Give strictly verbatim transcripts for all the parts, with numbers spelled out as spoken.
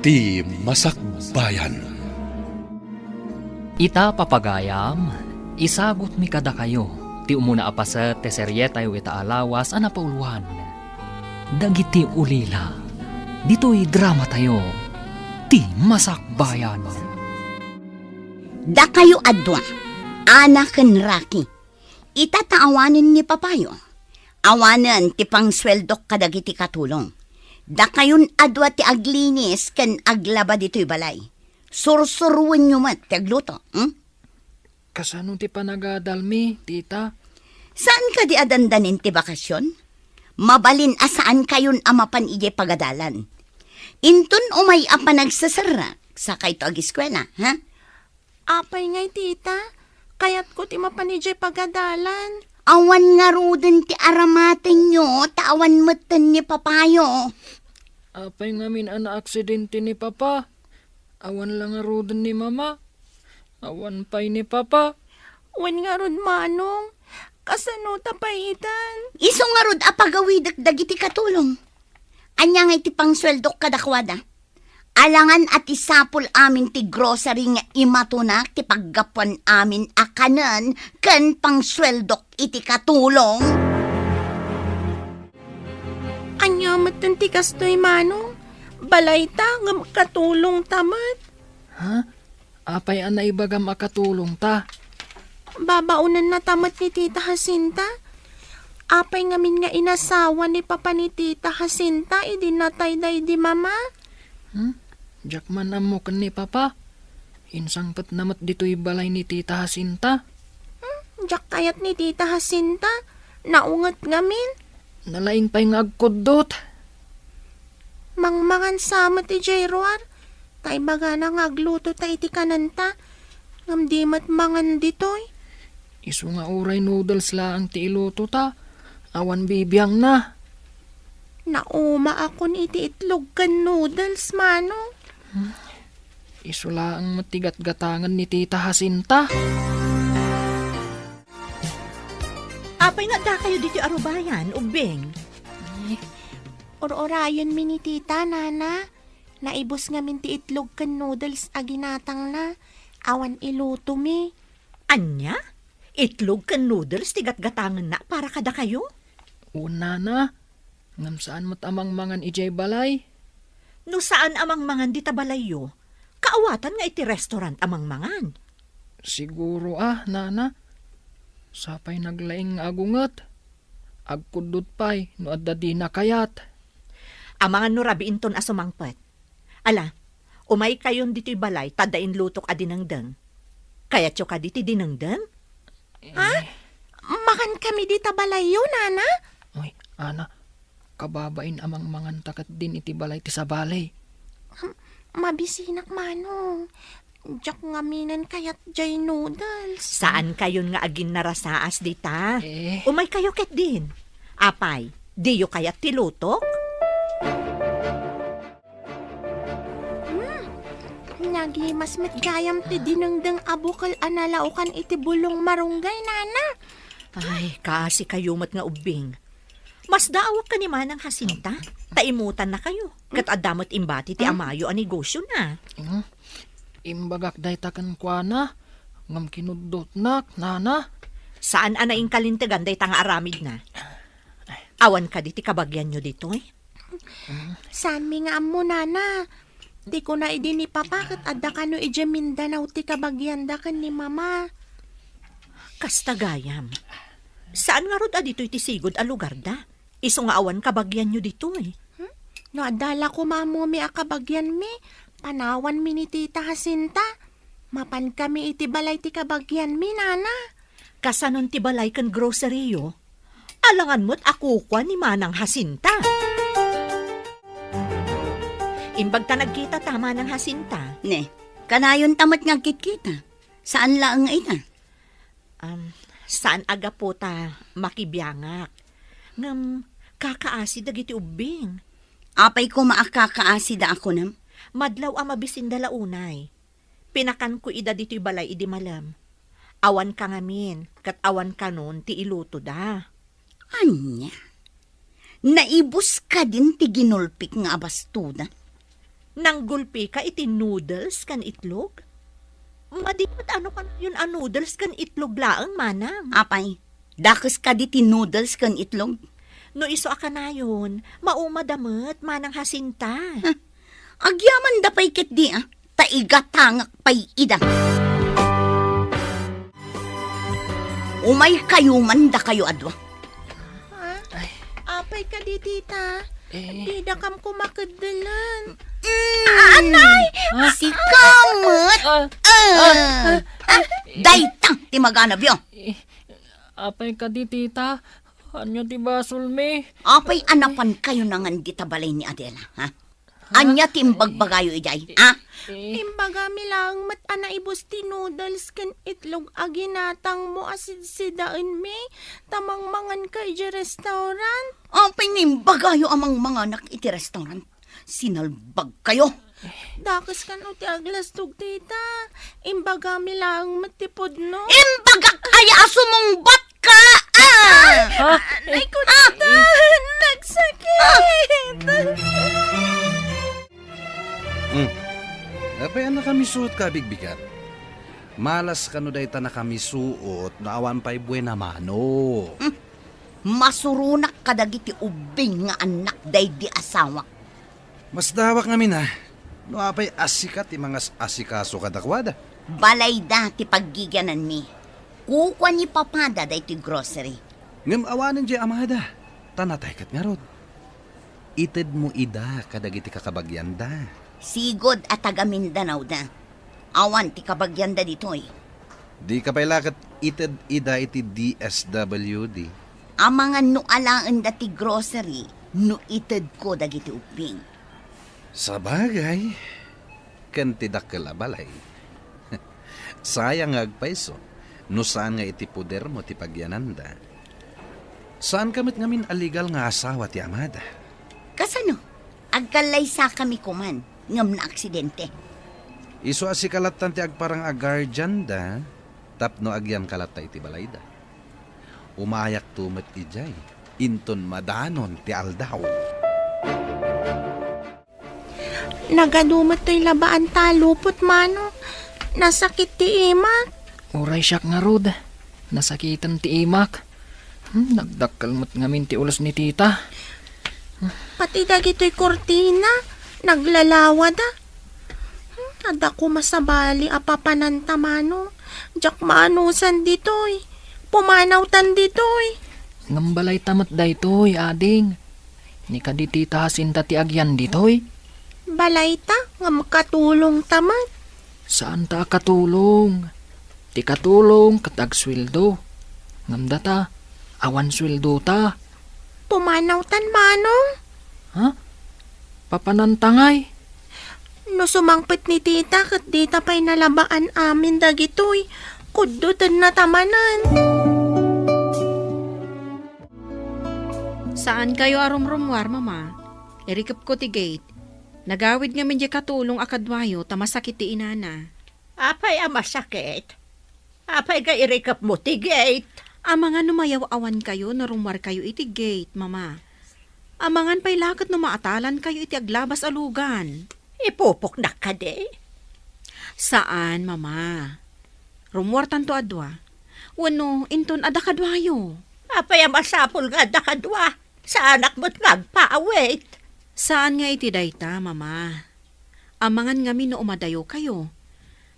Ti Masakbayan. Ita, papagayam, isagutmi kadakayo ti umuna a paset ti serietayo ita a lawas a napauloan, Dagiti Ulila. Ditoy dramatayo, Ti Masakbayan. Dakayo a dua, Ana ken Raki. Ita ta awanen ni papayo. Awanen ti pangsueldok kadagiti katulong. Dakayon a dua ti aglinis ken aglaba ditoy balay. Sursuroenyo met ti agluto, hmm? Kasano ti panagadalmi, tita? Saan kadi a dandanin ti bakasyon? Mabalin a saan kayon a mapan idiay pagadalan. Inton umay a panagseserrek, sakayto agiskuela, ha? Apay ngay, tita? Kayatko ti mapan idiay pagadalan. Awan ngaruden ti aramatenyo, ta awan metten ni papayo. Apay ngamin a naaksidente ni papa? Awan la ngaruden ni mama? Awan pay ni papa? Wen ngarud, manong. Kasano ta pay itan? Isu ngarud a pagawidek dagiti katulong. Ania ngay ti pangsueldok kadakuada? Alangan a ti sapul amin ti grocery nga imatunak ti paggapuan amin a kanen ken pangsueldok iti katulong. Ania metten ti kastoy, manong? Balayta ngem katulongta met. Ha? Apay a naibagam a katulongta? Babaonennata met ni Tita Jacinta. Apay ngamin nga inasawa ni papa ni Tita Jacinta idi natay daydi mama? Hmm? Diak man ammo ken ni papa. Insangpetna met ditoy balay ni Tita Jacinta. Hmm? Diak kayat ni Tita Jacinta. Naunget ngamin. Nalaing pay nga agkuddot. Mangmangan sa met idiay ruar. Ta ibagana nga aglutota iti kanenta, ngem di met mangan ditoy. Isu nga uray noodles laeng ti ilutota, awan bibiangna. Naumaakon iti itlog ken noodles, manong. Hmm. Isu laeng met ti gatgatangen ni Tita Jacinta. Apay nga addakayo ditoy arubayan, ubbing? Ur-urayenmi ni Tita, Nana. Naibus ngamin ti itlog ken noodles a ginatangna. Awan ilutomi. Ania? Itlog ken noodles ti gatgatangenna para kadakayo? Wen, Nana. Ngem saan met a mangmangan idiay balay. No saan a mangmangan dita balayyo, kaawatan nga iti restaurant a mangmangan. Siguro a, Nana. Sapay naglaing nga agunget. Agkuddot pay no adda dina kayat. Amangan no rabiinton a sumangpet. Ala, umaykayon ditoy balay ta adda inlutok a dinengdeng. Kayatyo kadi ti dinengdeng? Ha? Eh. Mangankami dita balayyo, Nana? Uy, Ana, kababain a mangmanganta ketdin iti balay ti sabali. Hmm, mabisinak, Manong. Diak ngamin kayat jay noodles. Saankayon nga aginnarasaas dita? Eh. Umaykayo ketdin. Apay, diyo kayat ti lutok? Hmm. Nagimas met gayam ti dinengdeng a bukel a nalaokan iti bulong marunggay, Nana. Ay, kaasikayo met nga ubbing. Masdaawak ken ni Manang Jacinta, ta imutannakayo. Ket adda met imbati ti amayo a negosiona. Hmm. Imbagak dayta kenkuana, ngem kinuddotnak, Nana. Saan a naingkalintegan dayta nga aramidna. Awan kadi ti kabagianyo ditoy? Saanmi nga ammo, Nana. Ti kuna idi ni Papa ket adda kano idiay Mindanao ti kabagianda ken ni Mama. Kasta gayam. Saan ngarud a ditoy ti sigud a lugarda? Isu nga awan kabagianyo ditoy. Hmm? No adda la koma ammomi a kabagianmi, panawanmi ni Tita Jacinta. Mapankami iti balay ti kabagianmi, Nana. Kasanon ti balay ken groceryo? Alangan met a kukua ni Manang Jacinta. Imbag ta nagkitata, Manang Jacinta. Ne, kanayonta met nga agkitkita. Saan laeng nga ita? Um, saan a gapu ta makibiangak. Ngem, kakaasi dagiti ubbing. Apay koma a kakaasida a kunam? Madlaw a mabisinda la unay. Pinakanko ida ditoy balay idi malem. Awanka ngamin, ket awan kanon ti ilutoda. Ania? Naibus kadin ti ginulpik nga abastoda? Nanggulpika iti noodles ken itlog? Madi met a no kanayon a noodles ken itlog laeng, manang. Apay, dakes kadi ti noodles ken itlog? No isu a kanayon, maumada met, Manang Jacinta. Huh? Agyamanda pay ketdi, a, ta igatangak pay ida. Umaykayo man dakayo a dua. Ha? Apay kadi, tita? Eh. Didakam koma keddelen. Mm. Anay! Ha? Sika met. Ah. Ah. Ah. Ah. Dayta ti maganabyo. Eh, apay kadi, tita? Ania ti basolmi? Apay a napankayo nangan dita balay ni Adela, ha? Ha? Ania ti imbagbagayo idiay, ha? Eh. Imbagami laeng met a naibus ti noodles ken itlog a ginatangmo a sidsidaenmi, ta mangmanganka idiay restaurant. Apay nga imbagayo a mangmanganak iti restaurant? Sinalbagkayo. Dakes kano ti aglastog, tita. Imbagami laeng met ti pudno. Imbagak aya a sumungbat ka, ah! Ha? Ay, ko, tita, nagsakit. Hmm. Apay a nakamisuot ka a bigbigat? Malas kano dayta nakamisuot no awan pay buena mano. Hmm. Masuronak kadagiti ubbing nga annak daydi asawak. Masdawak ngamin a, no apay a sika ti mangas-asikaso kadakuada. Balayda ti paggigiananmi. Kukua ni papada daytoy grocery. Ngem awanen diay amada, ta natay ket ngarud. Itedmo ida kadagiti kakabagianda. Sigud a taga Mindanao da. Awan ti kabagianda ditoy. Dika pay la ket ited ida iti D S W D. Amangan no alaenda ti grocery no itedko dagiti ubbing. Sabagay, ken ti dakkel a balay. Sayang nga agpayso no saan nga iti podermo ti paggiananda. Saanka met ngamin a legal nga asawa ti amada. Kasano? Agkallaysakami koman ngem naaksidente. Isu a sika lattan ti agparang a guardian da, tapno agyanka latta iti balayda. Umayakto met idiay, inton madanon ti aldaw. Nagadu met toy labaan ta lupot, Manong. Nasakit ti imak. Uray siak ngarud, nasakiten ti imak. Hmm, nagdakkel met ngamin ti ulos ni tita. Pati dagitoy kurtina, naglalawada. Hmm, adda koma sabali a papananta, Manong. Diak maanusan ditoy. Pumanawtan ditoy. Ngem balayta met daytoy, ading. Ni kadi tita Jacinta ti agyan ditoy? Balayta, ngem katulongta met. Saanta a katulong. Ti katulong ket agsueldo. Ngem data, awan sueldota. Pumanawtan, Manong. Ha? Papananta ngay? No sumangpet ni tita ket dita pay nalabaan amin dagitoy, kuddotenna ta manen. Saankayo a rumrummuar, Mama. Irikepko ti gate. Nagawid ngamin diay katulong a kaduayo ta masakit ti inana. Apay a masakit? Apay nga irikepmo ti gate? Amangan no mayaw-awankayo no rummuarkayo iti gate, Mama. Amangan pay la ket no maatalankayo iti aglabas a lugan. Ipupoknak kadi? Saan, Mama. Rummuartanto a dua. Wenno, inton adda kaduayo. Apay a masapul nga adda kadua? Saanak met nga agpaawit. Saan nga iti dayta, Mama. Amangan ngamin no umadayokayo.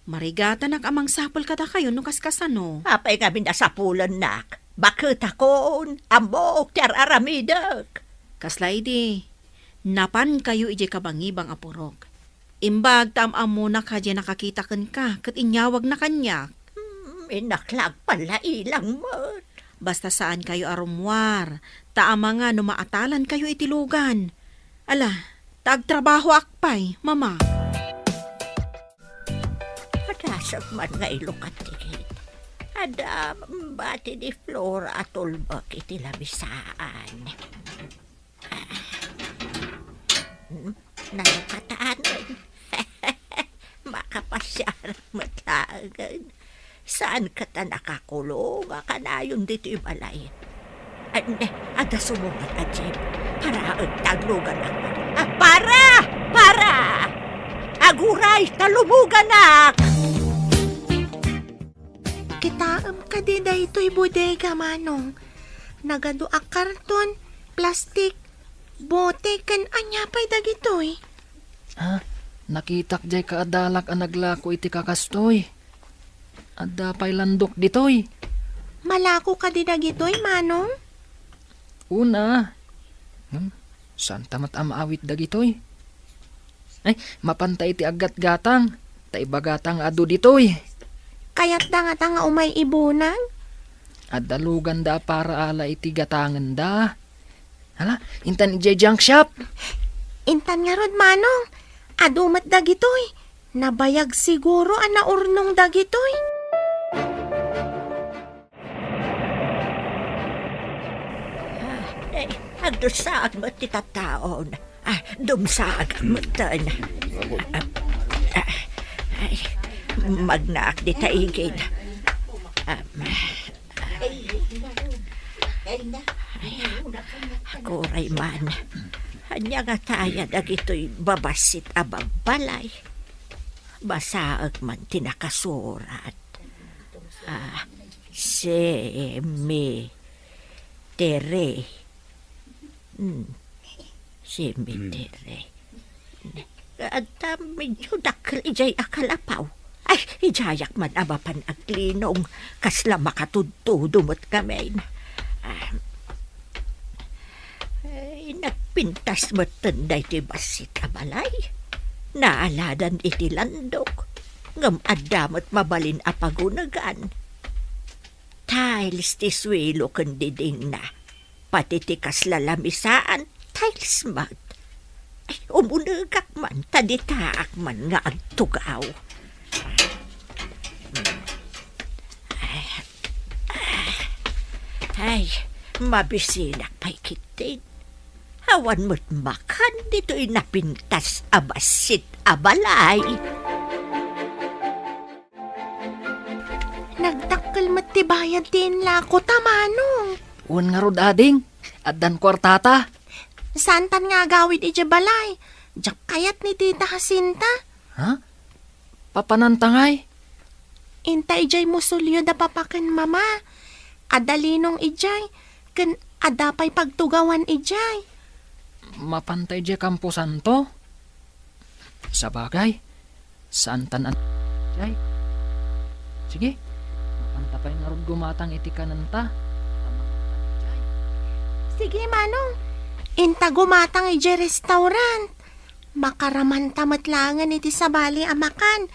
Marigatanak a mangsapul kadakayo no kaskasano. Apay ngamin a sapulennak? Baketakon, ammok ti ar-aramidek. Kasla idi, napankayo idiay kabangibang a purok. Imbag ta am-ammonak a diay nakakita kenka ket inyawagna kaniak. Hmm, innak la agpallailang met. Basta saankayo a rummuar, ta amangan no maatalankayo iti lugan. Ala, ta agtrabahoak pay, Mama. Adasek man nga ilukat ti gate. Adda bati ni Flora a tulbek iti lamisaan. Hmm, nalukatan. Makapasiar met laengen. Saan ket a nakakulong a kanayon ditoy balay? Ay, ne, adda sumungbat a jeep. Paraen ta agluganak. Ah, para! Para! Aguray ta lumuganak! Kitaem kadi daytoy bodega, Manong? Nagadu a karton, plastik, bote, ken ania pay dagitoy? Ha? Nakitak jay kaadalak a naglako iti kakastoy. Adda pay landok ditoy. Malako kadi dagitoy, Manong? Una. Hmm, saan ta met a maawit dagitoy? Ay, mapanta iti aggatgatang. Ta ibagata nga adu ditoy. Kayatda ngata nga umay ibunag? Adda luganda a para ala iti gatangenda. Hala, intan idiay junk shop. Intan ngarud, Manong. Adu met dagitoy. Nabayag siguro a naurnong dagitoy. Ah, eh, agdusaag met ti tattaon. Ah, dumsaag metten. Ah, ah, ay, magnaak dita igid. Ah, ay, aguray man. Ania ngata aya dagitoy babassit a babbalay? Basaek man ti nakasurat. Ah, cemetery. Hmm. Cemetery. Adda medyo dakkel idiay a kalapaw. Ay, idiayak man a mapan aglinong. Kasla makatudtudo met ngamin. Ah, ay, nagpintas metten daytoy bassit a balay. Naaladan iti landok. Ngem adda met mabalin a pagunegan. Tiles ti suelo ken didingna. Pati ti kasla lamisaan, tiles met. Ay, umunegak man, ta ditaak man nga agtugaw. Ay, ay, mabisinak pay ketdi. Awan met makan ditoy napintas a bassit a balay. Nagdakkel met ti bayad ti inlako ta, Manong. Wen ngarud, ading, addan kuartata. Saantan nga agawid idiay balay. Diak kayat ni Tita Jacinta. Ha? Papananta ngay? Inta idiay musolyo da papa ken mama. Adda linong idiay, ken adda pay pagtugawan idiay. Mapanta idiay kamposanto? Sabagay, saantan a-, jay. Sige, mapanta pay ngarud gumatang iti kanenta. Sige, Manong. Inta gumatang idiay restaurant. Makaramanta met laengen iti sabali a makan.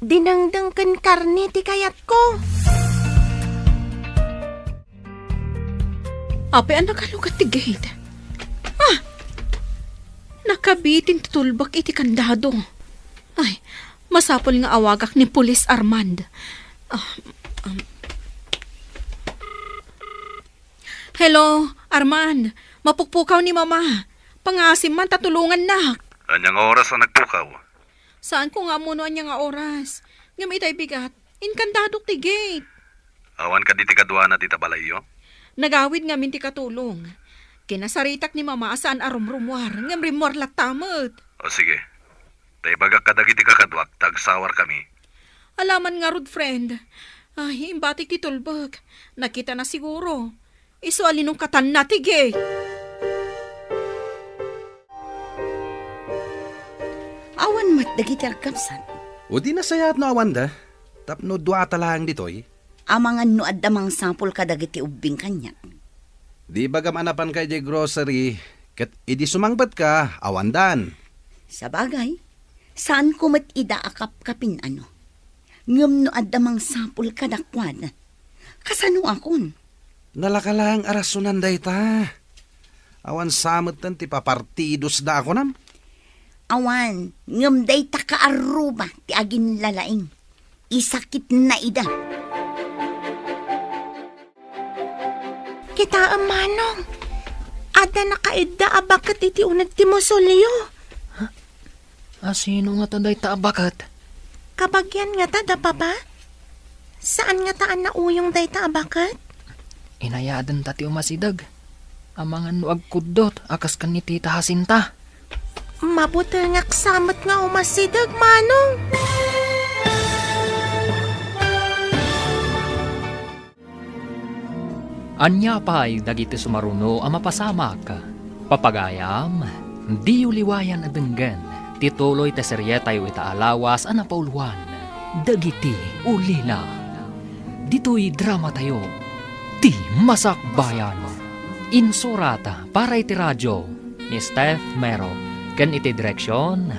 Dinengdeng ken karne ti kayatko. Apay a nakalugat ti gate? Ah! Nakabitin ti tulbek iti kandado. Ay, masapul nga awagak ni Pulis Armand. Ah, um. Hello, Armand. Mapukpukaw ni Mama. Pangaasim man ta tulongannak. Ania nga oras a nagpukaw? Saanko nga ammo no ania nga oras. Ngem itay bigat, inkandadok ti gate. Awan kadi ti kaduana dita balayyo? Nagawid ngamin ti katulong. Kinasaritak ni Mama a saan a rumrumuar, ngem rimmuar latta met. O sige. Ta ibagak kadagiti kakaduak ta agsawarkami. Alaman ngarud, friend. Ay, imbatik ti tulbek. Nakitana siguro. Isu a linungkatanna ti gate. Awan met dagiti agkabsat. O di nasayaat no awanda, tapno duata laeng ditoy. Amangan no adda mangsapul kadagiti ubbing kaniak. Di ibagam a napanka idiay grocery, ket idi sumangpetka, awandan. Sabagay, saanko met ida a kapkapin, ano. Ngem no adda mangsapul kadakuada, kasanoakon? Nalaka laeng a rasonan dayta. Awan sa metten ti papartidosda a kunam? Awan, ngem dayta kaarruba ti aginlalaing. Isakitna ida. Kitaem, Manong. Adda nakaidda a baket iti uneg ti musolyo. A sino ngata dayta a baket? Kabagian ngata da Papa? Saan ngata a nauyong dayta a baket? Inayadenta ti umasideg. Amangan no agkuddot a kas ken ni Tita Jacinta. Mabutengak sa met nga umasideg, Manong. Ania pay dagiti sumaruno a mapasamak? Papagayam, diyo liwayan a denggen ti tuloy ti serietayo ita a lawas a napauluan, Dagiti Ulila. Ditoy dramatayo, Ti Masakbayan. Insurat para iti radio ni Steph Mero ken iti direksion,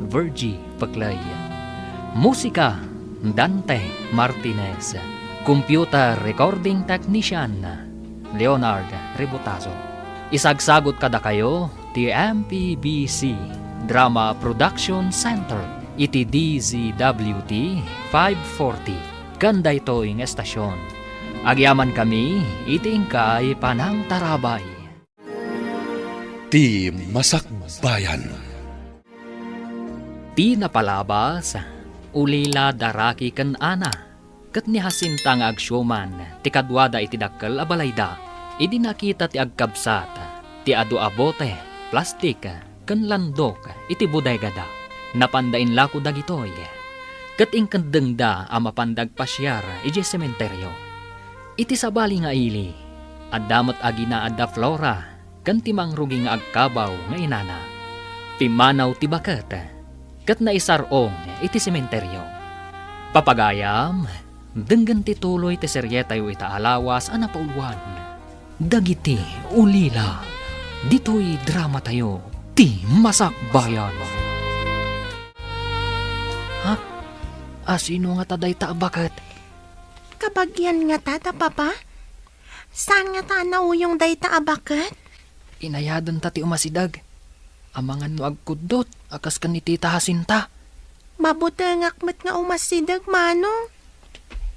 Virgie Peclay. Musika, Dante Martinez. Computer recording technician, Leonard Rebotazo. Isagsagut kadakayo ti M P B C Drama Production Center iti D Z W T five forty ken daytoy nga estasion. Agyamankami iti inkay panangtarabay. Ti Masakbayan. Ti napalabas, ulila da Rocky ken Ana, ket ni Jacinta nga agsiuman ti kaduada iti dakkel a balayda. Idi nakita ti agkabsat ti adu a bote, plastik, ken landok iti bodegada, napanda inlako dagitoy, ket inkeddengda a mapanda agpasiar idiay sementerio. Iti sabali nga ili, adda met agina adda Flora ken ti mangrugi nga agkabaw nga inana. Pimmanaw ti baket ket naisar-ong iti sementerio. Papagayam, denggen ti tuloy ti serietayo ita a lawas a napauluan, Dagiti Ulila. Ditoy dramatayo, Ti Masakbayan. Ha? Asino ngata dayta a baket? Kabagian ngata da, Papa? Saan ngata a nauyong dayta a baket? Inayadenta ti umasideg. Amangan no agkuddot a kas ken ni Tita Jacinta. Mabutengak met nga umasideg, Manong.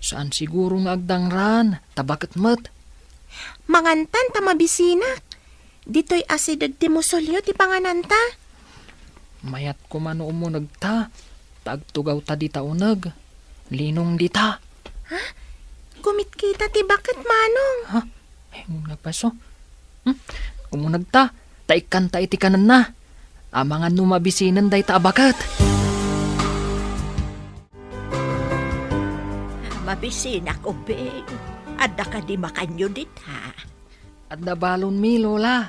Saan siguro nga agdangran, ta baket met. Mangantan ta mabisinak. Ditoy asideg ti musolyo ti pangananta. Mayat koma no umunegta, ta agtugawta dita uneg. Linong dita. Ha? Kumitkita ti baket, Manong. Ha? Ay, nagpaso. Hmm? Umunegta, ta ikkanta iti kanenna. Amangan no mabisinen dayta a baket. Mabisinak, Ubing. Adda kadi makanyo dita? Adda balonmi, Lola.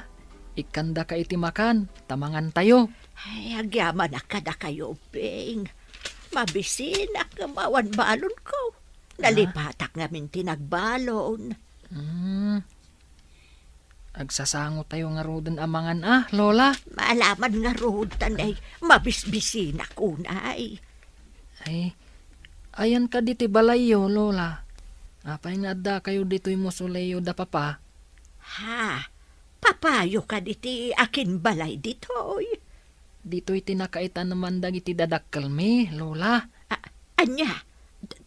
Ikkandaka iti makan, ta mangantayo. Ay, agyamanak kadakayo, Ubing. Mabisinak ngem awan balonko. Ah? Nalipatak ngamin ti nagbalon. Hmm. Agsasangotayo ngaruden a mangan a, Lola? Maalaman ngarud, ta nay, mabisbisinak unay. Ay, ayan kadi ti balayyo, Lola? Apay nga addakayo ditoy musolyo da Papa? Ha? Papayo kadi ti akinbalay ditoy? Ditoy ti nakaitaneman dagiti dadakkelmi, Lola. A-, ania?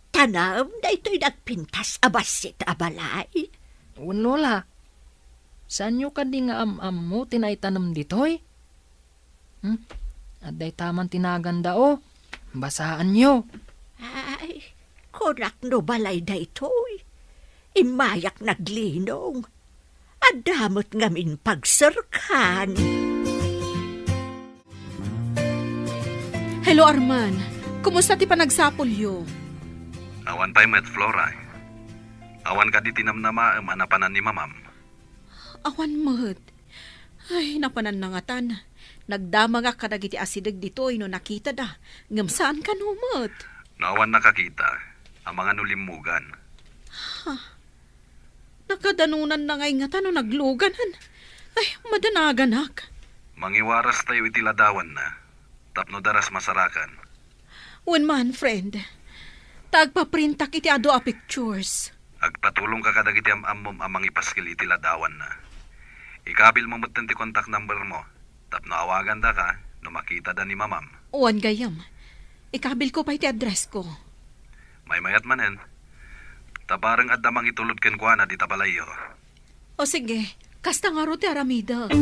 Tanem daytoy nagpintas a bassit a balay? Wen, Lola. Saanyo kadi nga am-ammo ti naitanem ditoy? Hmm? Adda itaman ti naganda, o. Basaanyo. Ay, kunak no balay daytoy. Immayak naglinong. Adda met ngamin pagserkan. Hello, Arman. Kumusta ti panagsapulyo? Awan pay met, Flora. Awan kadi ti namnamaem a napanan ni Mamam? Awan met. Ay, napananna ngatan. Nagdamagak kadagiti asideg ditoy no nakitada, ngem saan kano met. No awan nakakita, amangan no limmugan. Ha? Nakadanonanna ngay ngata no nagluganan. Ay, madanaganak. Mangiwarastayo iti ladawanna, tapno daras masarakan. Wen man, friend. Ta agpaprintak iti adu a pictures. Agpatulongka kadagiti am-ammom a mangipaskil iti ladawanna. Ikabilmo metten ti contact number mo. Tapno awagandaka no makitada ni Mamam. Wen gayyem. Ikabilko pay ti addressko. Maymayat manen. Ta bareng adda mangitulod kenkuana dita balayyo. O sige, kasta ngarud ti aramidek.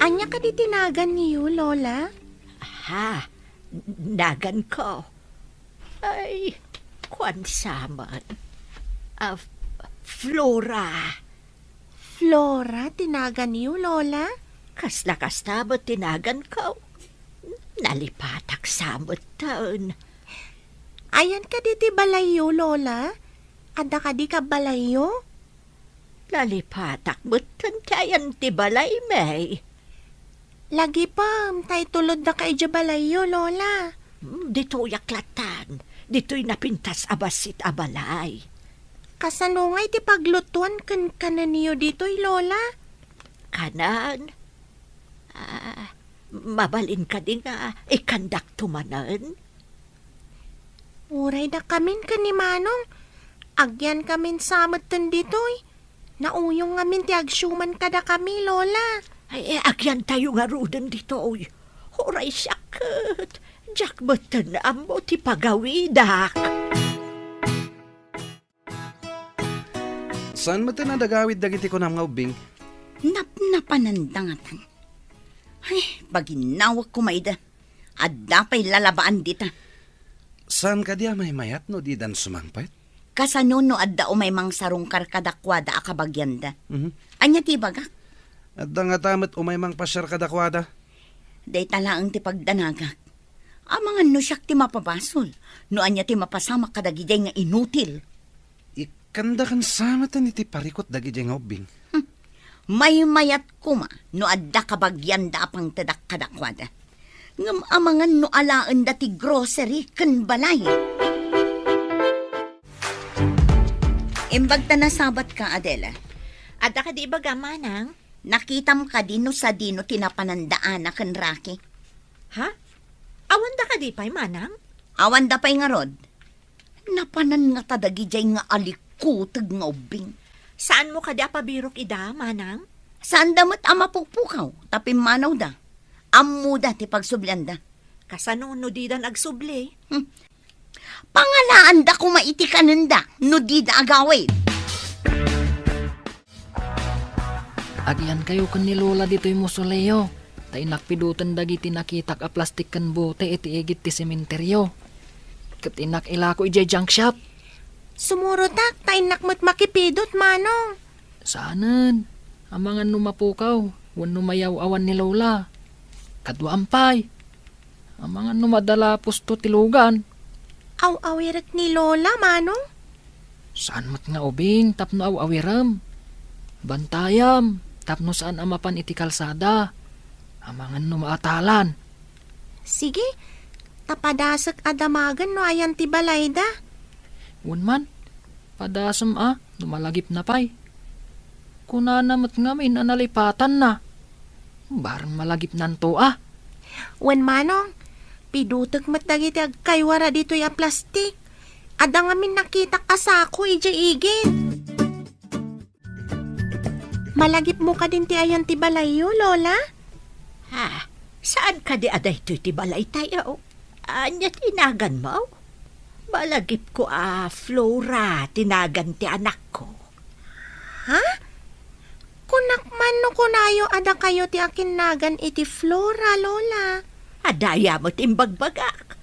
Ania kadi ti naganyo, Lola? Ha? Naganko? Ay, kuan sa met. Ah, Flora. Flora ti naganyo, Lola? Kasla kasta met ti naganko. Nalipatak sa metten. Ayan kadi ti balayyo, Lola? Adda kadi kabbalayyo? Nalipatak metten ti ayan ti balay, May. Lagipem, ta itulodda ka idiay balayyo, Lola. Hmm, ditoyak lattan. Ditoy napintas a bassit a balay. Kasano ngay ti paglutuan ken kanenyo ditoy, Lola? Kanen? Ah, mabalin kadi nga ikkandakto manen? Uray dakamin ken ni Manong, agyankamin sa metten ditoy. Nauyong ngamin ti agsiuman kadakami, Lola. Ay, eh, agyantayo ngaruden ditoy. Uray siak ket, diak metten ammo ti pagawidak. Saan metten a nagawid dagiti kunam nga ubbing? Napnapananda ngatan. Ay, paginawek koma ida. Adda pay lalabaan dita. Saan kadi a maymayat no didan sumangpet? Kasano no adda umay mangsarungkar kadakuada a kabagianda? Mhm. Ania ti ibagak? Adda ngata met umay mangpasiar kadakuada? Dayta laeng ti pagdanagak. Amangan no siak ti mapabasol, no ania ti mapasamak kadagidiay nga inutil. Ikkandakan sa metten iti parikut dagidiay nga ubbing. Hmm. Maymayat koma no adda kabagianda a pangtedak kadakuada. Ngem amangan no alaenda ti grocery ken balay. Imbag ta nasabat ka, Adela. Adda kadi ibaga, Manang? Nakitam kadi no sadino ti napananda Ana ken Rocky? Ha? Awanda kadi pay, Manang? Awanda pay ngarud. Napanan ngata dagidiay nga alikuteg nga ubbing. Saanmo kadi a pabirok ida, Manang? Saanda met a mapupukaw, ta pimmanawda. Ammoda ti pagsublianda. Kasano no didan agsubli? Hmm. Pangalaanda koma iti kanenda no dida agawid. Agyankayo ken ni Lola ditoy mausoleo, ta innak piduten dagiti nakitak a plastik ken bote iti igid ti sementerio. Ket innak ilako idiay junk shop. Sumurotak, ta innak met makipidut, Manong. Saanen, amangan no mapukaw, wenno mayaw-awan ni Lola. Kaduam pay. Amangan no madala pusto ti lugan. Aw-awirek ni Lola, Manong? Saan met nga ubing tapno aw-awirem. Bantayam tapno saan a mapan iti kalsada. Amangan no maatalan. Sige, ta padasek a damagen no ayan ti balayda. Wen man, padasem a no malagipna pay. Kunana met ngamin a nalipatanna. Bareng malagipnanto a. Wen Manong, pidutek met dagiti agkaywara ditoy a plastik. Adda ngamin nakitak a sako idiay igid. Malagipmo kadin ti ayan ti balayyo, Lola? Ha? Saan kadi a daytoy ti balaytayo? Ania ti naganmo? Malagipko a Flora ti nagan ti anakko. Ha? Kunak man no kunayo a dakayo ti akinnagan iti Flora, Lola. Adda aya met imbagbagak.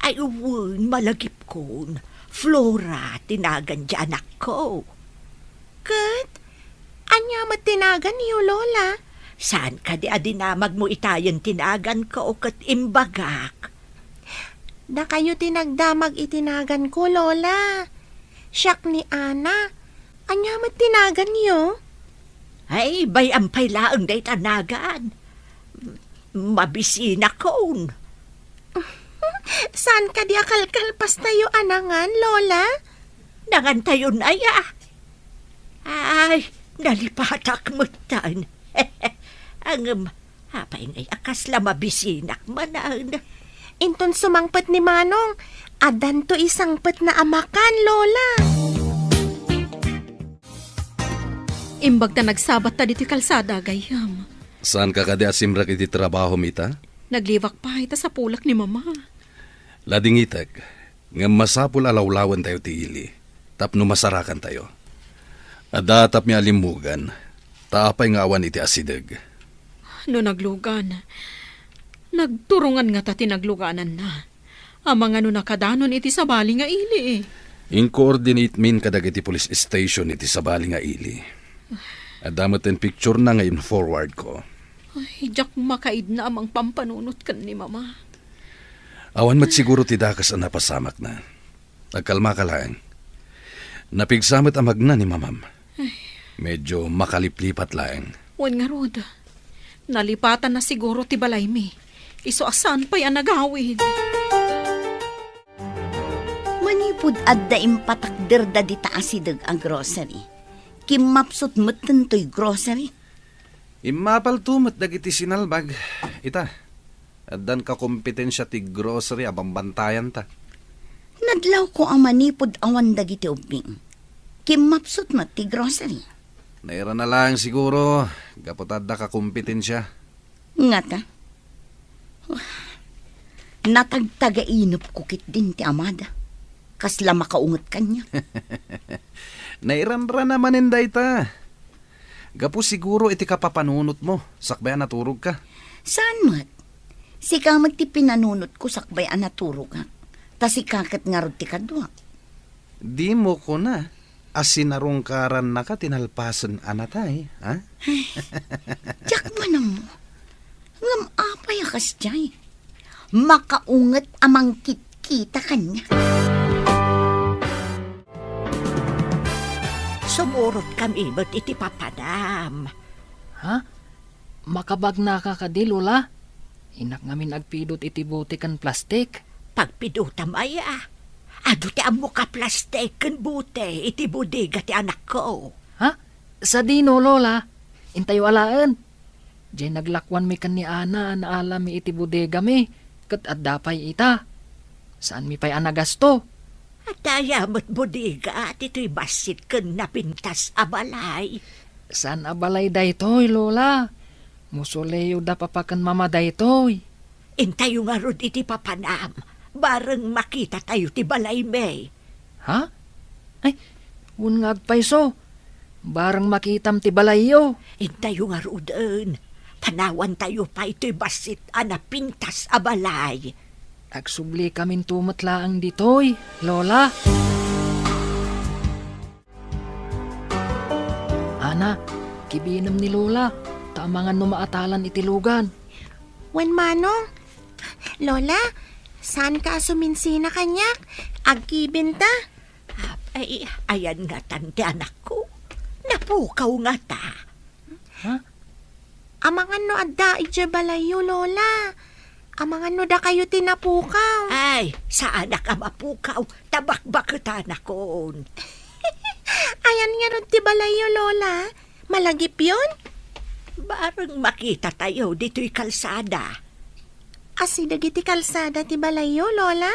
Ay, wen, malagipkon. Flora ti nagan ti anakko. Ket, ania met ti naganyo, Lola? Saan kadi a dinamagmo itayen ti naganko ket imbagak? Dakayo ti nagdamag iti naganko, Lola. Siak ni Ana. Ania met ti naganyo? Ay, bay-am pay laeng dayta nagan. Mabisinakon. Saan kadi a kalkalpastayo a nangan, Lola? Nangantayon aya? Ay, nalipatak metten. Ngem, apay ngay a kasla mabisinak manen? Inton sumangpet ni Manong, addanto isangpetna a makan, Lola. Imbag ta nagsabatta ditoy kalsada, gayyem. Saanka kadi a simrek iti trabahom ita? Nagliwak pay ta sapulek ni Mama. Ladingitek, ngem masapul a lawlawentayo ti ili tapno masarakantayo. Adda tapmi a limmugan, ta apay nga awan iti asideg? No naglugan, nagturongan ngata ti naglugananna. Amangan no nakadanon iti sabali nga ili. Inkoordinate min kadagiti police station iti sabali nga ili. Adda met ti picture na nga in-forward ko. Ay, diak makaidna a mangpampanunot ken ni Mama. Awan met siguro ti dakes a napasamakna. Agkalmaka laeng. Napigsa met a magna ni Mamam. Medyo makaliplipat laeng. Wen ngarud, nalipatanna siguro ti balaymi. Isu a saan pay a nagawid. Manipud adda impatakderda dita asideg a grocery, kimmapsut metten toy grocery. Immapalto met dagiti sinalbag. Ita, addan kakompetensia ti grocery a bambantayanta. Nadlawko a manipud awan dagiti ubbing, kimmapsut met ti grocery. Nairana laeng siguro, gapu ta adda kakompetensia. Ngata? Natagtagainepko ketdin ti amada. Kasla makaunget kaniak. Nairanrana manen dayta. Gapu siguro iti kapapanunotmo, sakbay a naturogka. Saan met? Sika met ti pinanunotko sakbay a naturogak. Ta sika ket ngarud ti kaduak. Dimo kuna a sinarungkarannaka ti nalpasen a natay, ha? Diak man ammo. Ngem apay a kasdiay? Makaunget a mangkitkita kaniak. Sumurotkami met iti papanam. Ha? Makabagnaka kadi, Lola? Innak ngamin agpidut iti bote ken plastik. Pagpidutam aya? Adu ti ammok a plastik ken bote iti bodega ti anakko. Ha? Sadino, Lola? Intayo alaen. Diay naglakuanmi ken ni Ana a naalami iti bodegami, ket adda pay ita. Saanmi pay a nagasto. Adda aya met bodega ditoy bassit ken napintas a balay? Saan a balay daytoy, Lola. Mausoleo da papa ken mama daytoy. Intayo ngarud iti papanam. Bareng makitatayo ti balaymi. Ha? Ay, wen nga agpayso. Bareng makitam ti balayyo. Intayo ngaruden. Panawantayo pay toy bassit a napintas a balay. Agsubli kaminto met laeng ditoy, Lola. Ana, kibinem ni Lola, ta amangan no maatalan iti lugan. Wen manong, Lola, saanka a suminsina kaniak? Agkibinta. Ay, ayan ngatan ti anakko. Napukaw ngata. Ha? Amangan no adda idiay balayyo, Lola. Amangan no dakayo ti napukaw. Ay, saanak a mapukaw, ta bakbaketanakon. Ayan ngarud ti balayyo, Lola. Malagipyon? Bareng makitatayo ditoy kalsada. Asideg iti kalsada ti balayyo, Lola?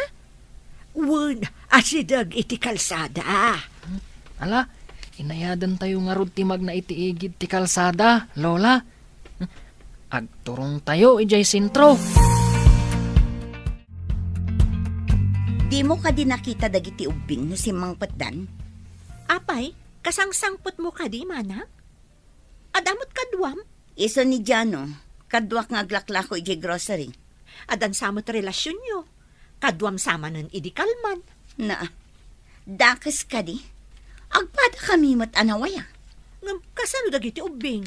Wen, asideg iti kalsada. Ala, inayadentayo ngarud ti magna iti igid ti kalsada, Lola. Agturongtayo idiay sentro. Dimo kadi nakita dagiti ubbing no simmangpetdan? Apay, kasangsangpetmo kadi, manang? Adda met kaduam? Isu ni Jano, kaduak nga aglaklako idiay grocery. Addan sa met relasionyo. Kaduam sa manen idi kalman. Na, dakes kadi? Agpadakami met a nawaya. Ngem kasano dagiti ubbing?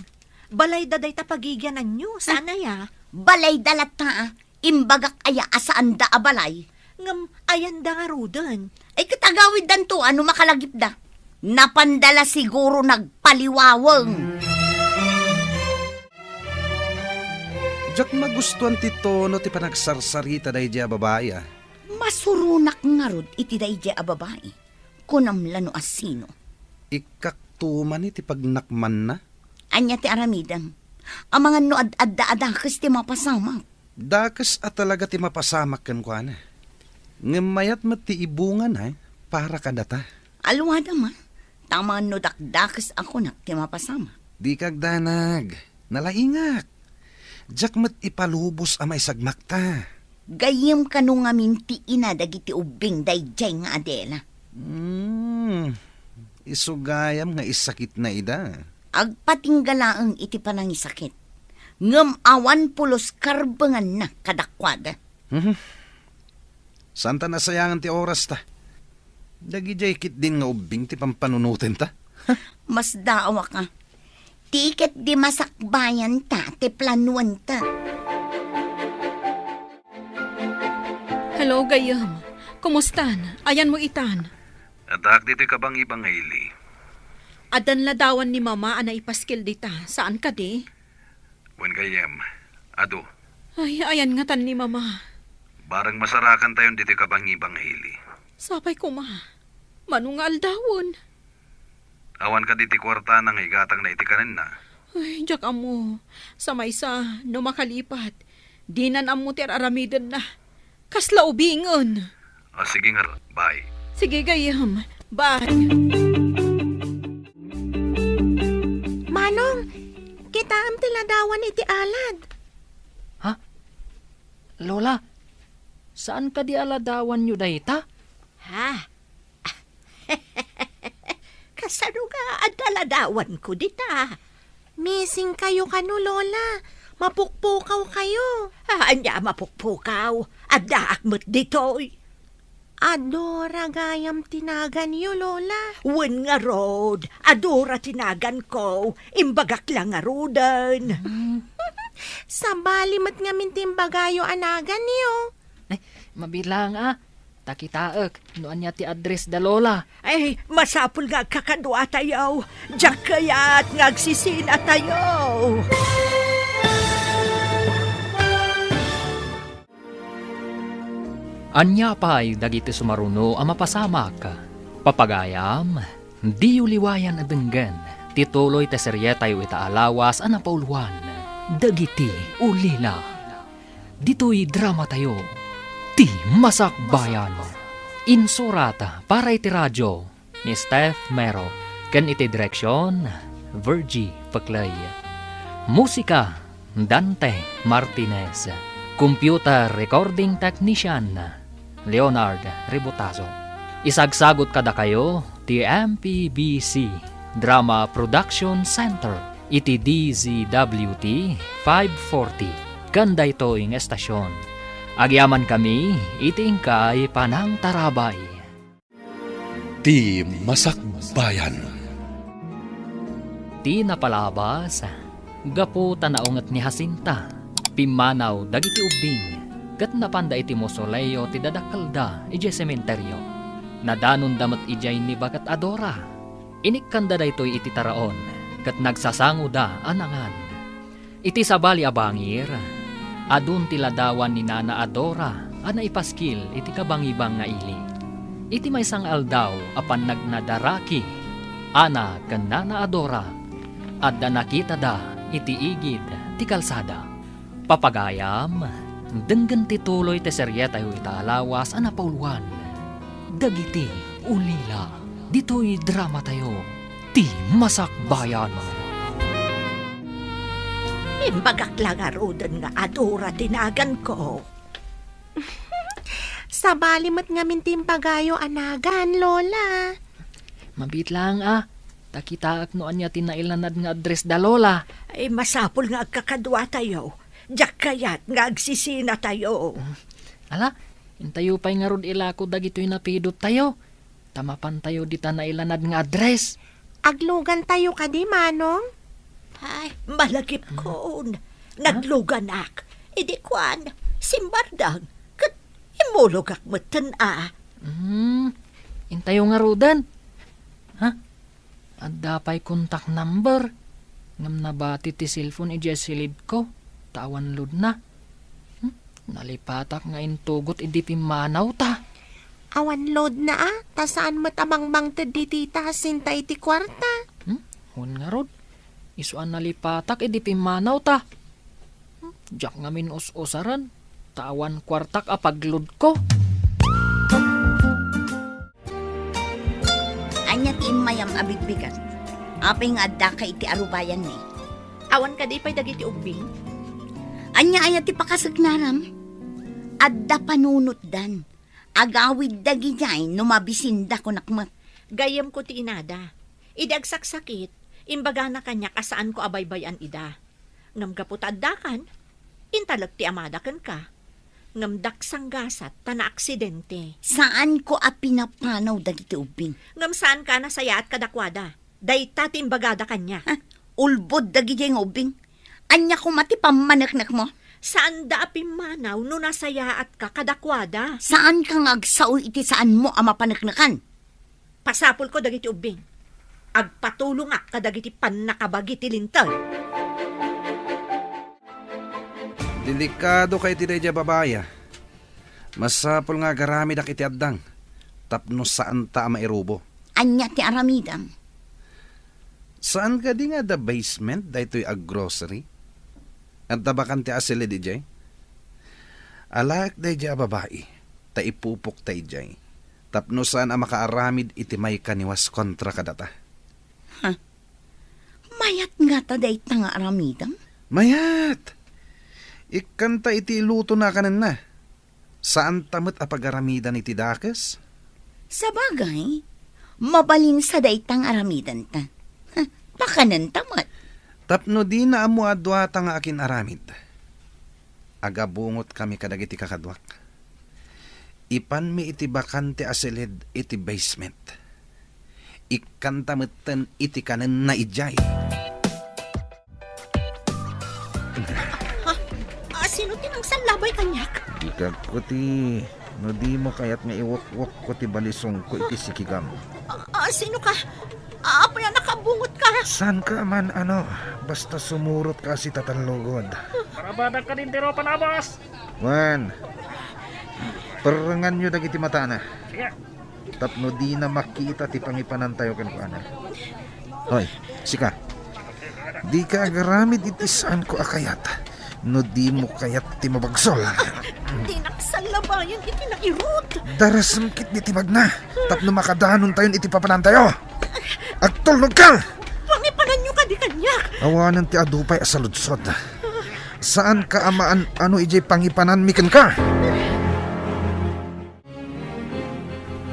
Balayda dayta pagigiananyo, saan aya? Balayda latta, ah. Imbagak aya a saanda a balay? Ngem ayanda ngaruden? Ay, ket agawiddanto a no makalagipda. Napanda la siguro nagpaliwaweng. Diak magustuan ti tono ti panagsarsarita daydiay a babai, a. Masuronak ngarud iti daydiay a babai. Kunam la no asino. Ikkak tuman iti pagnakmanna. Ania ti aramidem? Amangan no ad-adda a dakes ti mapasamak. Dakes a talaga ti mapasamak kenkuana. Ngem mayat met ti ibungana para kadata. Alwadam, a. Ta amangan no dakdakes a kunak ti mapasamak. Dika agdanag. Nalaingak. Diak met ipalubos a maisagmakta. Gayyem kano ngamin ti ina dagiti ubbing daydiay nga Adela. Hmm, isu gayam nga isakitna ida. Agpatingga laeng iti panangisakit, ngem awan pulos karbenganna kadakuada. Mhm. Saanta nasayangan ti orasta. Dagidiay ketdin nga ubbing ti pampanunotenta. Masdaawak a. Ti ket di masakbayanta ti planuanta. Hello, gayyem. Kumustan? Ayanmo itan? Addaak ditoy kabangiba nga ili. Addan ladawan ni Mama a naipaskil dita, saan kadi? Wen, gayyem, adu. Ay, ayan ngatan ni Mama. Bareng masarakantayon ditoy kabangiba nga ili. Sapay koma. Mano nga aldawen? Awan kadi ti kuartana nga igatangna iti kanenna? Ay, diak ammo. Sa maysa, no makalipat, dinan ammo ti ar-aramidenna. Kasla ubingen. Ah, sige nga, bye. Sige, gayyem. Bye. Manong, kitaem ti ladawan iti alad. Ha? Lola, saan kadi a ladawanyo dayta? Ha? Kasano nga adda ladawanko dita? Missing kayo kano, Lola. Mapukpukaw kayo. Ah, ania mapukpukaw? Addaak met ditoy. Adora gayam ti naganyo, Lola. Wen ngarud, adora ti naganko. Imbagak la ngaruden. Hmm. Sabali met ngamin ti imbagayo a naganyo. Ay, mabilang a. Ta kitaek no ania ti address da Lola. Ay, masapul nga agkakaduatayo. Diak kayat nga agsisinatayo. Ania pay dagiti sumaruno a mapasamak? Papagayam, diyo liwayan a denggen ti tuloy ti serietayo ita a lawas a napauluan, Dagiti Ulila. Ditoy dramatayo, Ti Masakbayan. Insurat para iti radio ni Steph Mero, ken iti direksion, Virgie Peclay. Musika, Dante Martinez. Computer recording technician, Leonard Rebotazo. Isagsagut kadakayo ti M P B C Drama Production Center iti D Z W T five forty, ken daytoy nga estasion. Agyamankami iti inkay panangtarabay. Ti Masakbayan. Ti napalabas, gapu ta naunget ni Jacinta, pimmanaw dagiti ubbing, ket napanda iti mausoleo ti dadakkelda idiay sementerio. Nadanonda met idiay ni Baket a Dora. Inikkanda daytoy iti taraon, ket nagsasangoda a nangan. Iti sabali a bangir, adun ti ladawan ni Nana a Dora a naipaskil iti kabangibang nga ili. Iti maysa nga aldaw a pannagnadaraki, Ana ken Nana a Dora, adda nakitada iti igid ti kalsada. Papagayam, denggen ti tuloy ti serietayo ita a lawas a napauluan, Dagiti Ulila. Ditoy dramatayo, Ti Masakbayan. Imbagak la ngaruden nga adora ti naganko. Sabali met ngamin ti imbagayo a nagan, Lola. Mabiit laeng a, ta kitaek no ania ti nailanad nga address da Lola. Ay, masapul nga agkakaduatayo. Diak kayat nga agsisinatayo. Ala, intayo pay ngarud ilako dagitoy napidottayo. Ta mapantayo dita nailanad nga address. Aglugantayo kadi, Manong? Ay, malagipkon. Nagluganak. Idi kuan, simbardang. Ket immulogak metten a. Hmm, intayo ngaruden. Ha? Adda pay contact number. Ngem nabati ti cellphone idiay silidko. Ta awan loadna. Hmm? Nalipatak nga intugot idi pimmanawta. Awan loadna a, ta saan met a mangmangted ni Tita Jacinta iti kuarta. Hmm? Wen ngarud, isu a nalipatak idi pimmanawta. Hmm? Diak ngamin us-usaren, ta awan kuartak a pagloadko. Ania ti immayam a bigbigat? Apay nga addaka iti arubayanmi? Awan kadi pay dagiti ubbing? Ania aya ti pakasignaram? Adda panunotdan. Agawid dagidiay no mabisinda kunak met. Gayyemko ti inada. Idi agsaksakit, imbagana kaniak a saanko a baybay-an ida. Ngem gapu ta addakan, intalek ti amada kenka. Ngem daksanggasat ta naaksidente. Saanko a pinapanaw dagiti ubbing. Ngem saanka a nasayaat kadakuada. Dayta ti imbagada kaniak. Ha? Ulbod dagidiay nga ubbing. Ania koma ti pammaneknekmo? Saanda a pimmanaw no nasayaatka kadakuada. Saanka nga agsao iti saanmo a mapaneknekan. Pasapulko dagiti ubbing. Agpatulongak kadagiti pannakabagi ti linteg. Delikado ka iti daydiay a babai, a. Masapul nga agaramidak iti addang tapno saanta a mairubo. Ania ti aramidem? Saan kadi nga adda basement daytoy a grocery? Adda bakante a silid idiay? Alaek daydiay a babai, ta ipupokta idiay, tapno saan a makaaramid iti maikaniwas kontra kadata. Ha? Mayat ngata dayta nga aramidem? Mayat! Ikkanta iti ilutona a kanenna. Saanta met a pagaramidan iti dakes? Sabagay, mabalinsa dayta nga aramidenta. Ha, pakanenta met. Tapno dina ammo a duata nga akin-aramid, agabungotkami kadagiti kakaduak. Ipanmi iti bakante a silid iti basement. Ikkanta metten iti kanenna idiay. Ha? Ah, sino ti nangsallabay kaniak? Ikagko ti, no dimo kayat nga iwukwukko ti balisongko iti sikigam. Ah, ah, sino ka? Ah, apay a nakabungot ka? Saan ka man, ano, basta sumurot ka si tatallugod. Parabadak ka din, Tiro Panabas! Wen, perrenganyo dagiti matana. Sige. Tapno dina makita ti pangipanantayo kenkuana. Hoy, sika. Dika agaramid iti saanko a kayat no dimo kayat ti mabagsol. Dinak sallabayan iti nairut. Darasem ketdi ti bagna tapno makadanontayon iti papanantayo. Agtulnogka! Pangipananyo kadi kaniak. Awanen ti adu pay a saludsod. Saanka a maan-ano idiay pangipananmi kenka.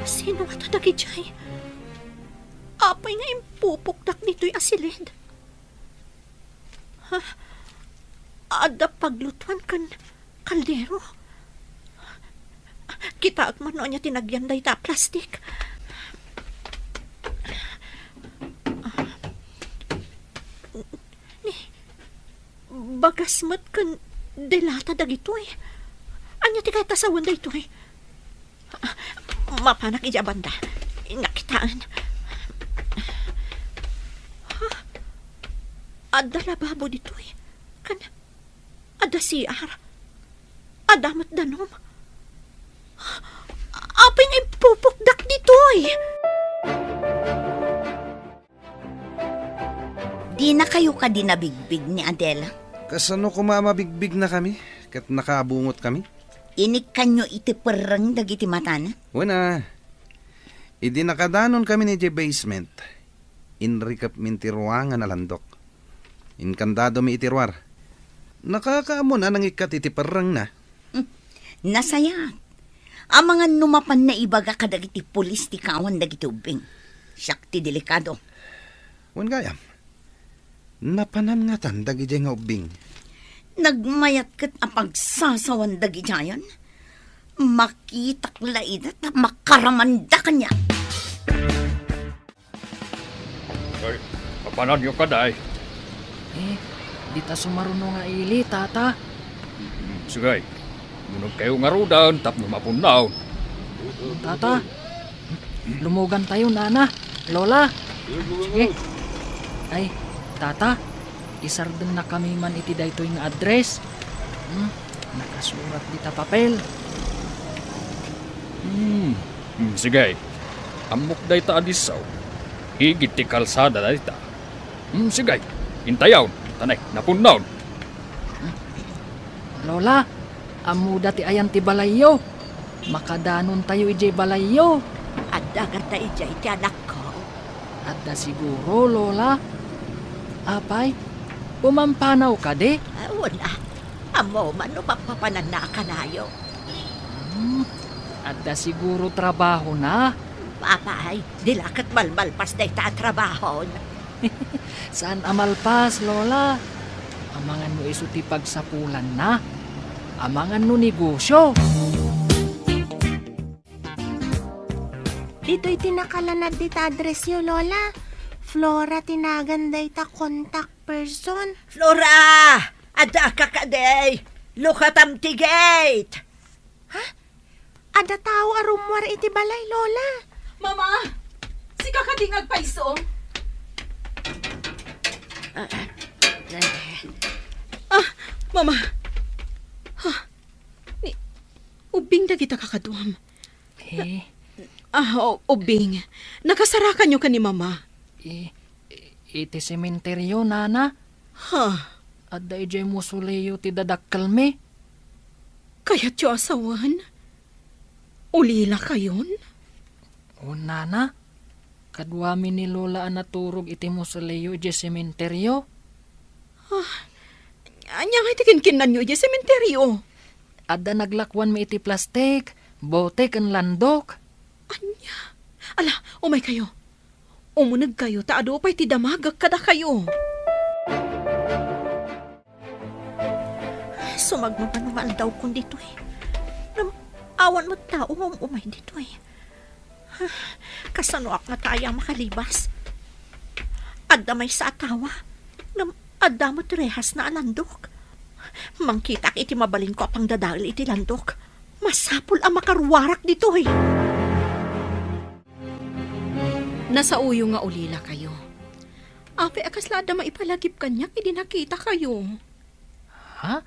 Sino ngata dagidiay? Apay nga impupokdak ditoy a silid? Ha? Adda paglutuan ken kaldero? Kitaek man no ania ti nagyan dayta a plastik. Ni, bagas met ken delata dagitoy. Ania ti kayat a sawen daytoy? Mapanak idiay banda. Nakitaen. Ha? Adda lababo ditoy. Ken adda C R. Adda met danum. Apay nga impupokdak ditoy? Dinakayo kadi nabigbig ni Adela? Kasano koma a mabigbignakami ket nakaabungotkami? Inikkanyo iti perreng dagiti matana? Wen a, idi nakadanonkami idiay basement, inrikepmin ti ruangan a landok. Inkandadomi iti ruar. Nakakaammoan a nangikkat iti perrengna. Hmm, nasayaat. Amangan no mapan naibaga kadagiti pulis ti kaawan dagiti ubbing. Siak ti delikado. Wen gayam, napanan ngatan dagidiay nga ubbing? Nagmayat ket a pagsasawan dagidiayen. Makitak la ida ta makaramanda kaniak. Ay, papananyo kadi? Eh, dita sumaruno nga ili, Tata. Mm, sige. Munogkayo ngaruden tapno mapunnaw. Tata, lumogantayo, Nana, Lola. Sige. Ay, Tata, isardennakami man iti daytoy nga address. Hmm, nakasurat dita papel. Hmm, hmm, sige. Ammok dayta a disso. Igid ti kalsada dayta. Hmm, sige. Intayon. Tanay, napunnaw. Lola, ammoda ti ayan ti balayyo. Makadanontayo idiay balayyo. Adda ngata idiay ti anakko? Adda siguro, Lola. Apay, pumampanaw kadi? Ah, wen a. Ammom no papapananna a kanayo. Hmm, adda siguro trabahona? Apay, di la ket malmalpas dayta a trabahon. Saan a malpas, Lola. Amangan no isu ti pagsapulanna. Amangan no negosyo. Ditoy ti nakalanad dita addressyo, Lola. Flora ti nagan dayta contact person. Flora! Adda ka kadi! Lukatam ti gate! Ha? Adda tao a rummuar iti balay, Lola. Mama! Sika kadi nga agpayso? Ah, Mama! Ah, ni, ubbing dagita kakaduam. Eh? Ah, o-, ubbing. Nakasarakanyo ken ni Mama. Eh, iti sementeryo, Nana. Ha? Adda idiay mausoleo ti dadakkelmi. Kayatyo a sawen? Ulilakayon? O, Nana, kaduami ni Lola a naturog iti mausoleo idiay sementeryo. Ah, ania ngay ti kinkinnanyo idiay sementeryo? Adda naglakuanmi iti plastik, bote ken landok. Ania? Ala, umaykayo. Umunegkayo ta adu pay ti damagek kadakayo. Sumagmamano nga aldawkon ditoy. Ngem awan met tao nga um-umay ditoy. Kasanoak ngata aya makalibas? Adda maysa a tawa, ngem adda met rehasna a landok. Mangkitaak iti mabalinko a pangdadael iti landok. Masapul a makaruarak ditoy. Nasaoyo nga ulilakayo. Apay a kasla adda maipalagip kaniak idi nakitakayo? Ha?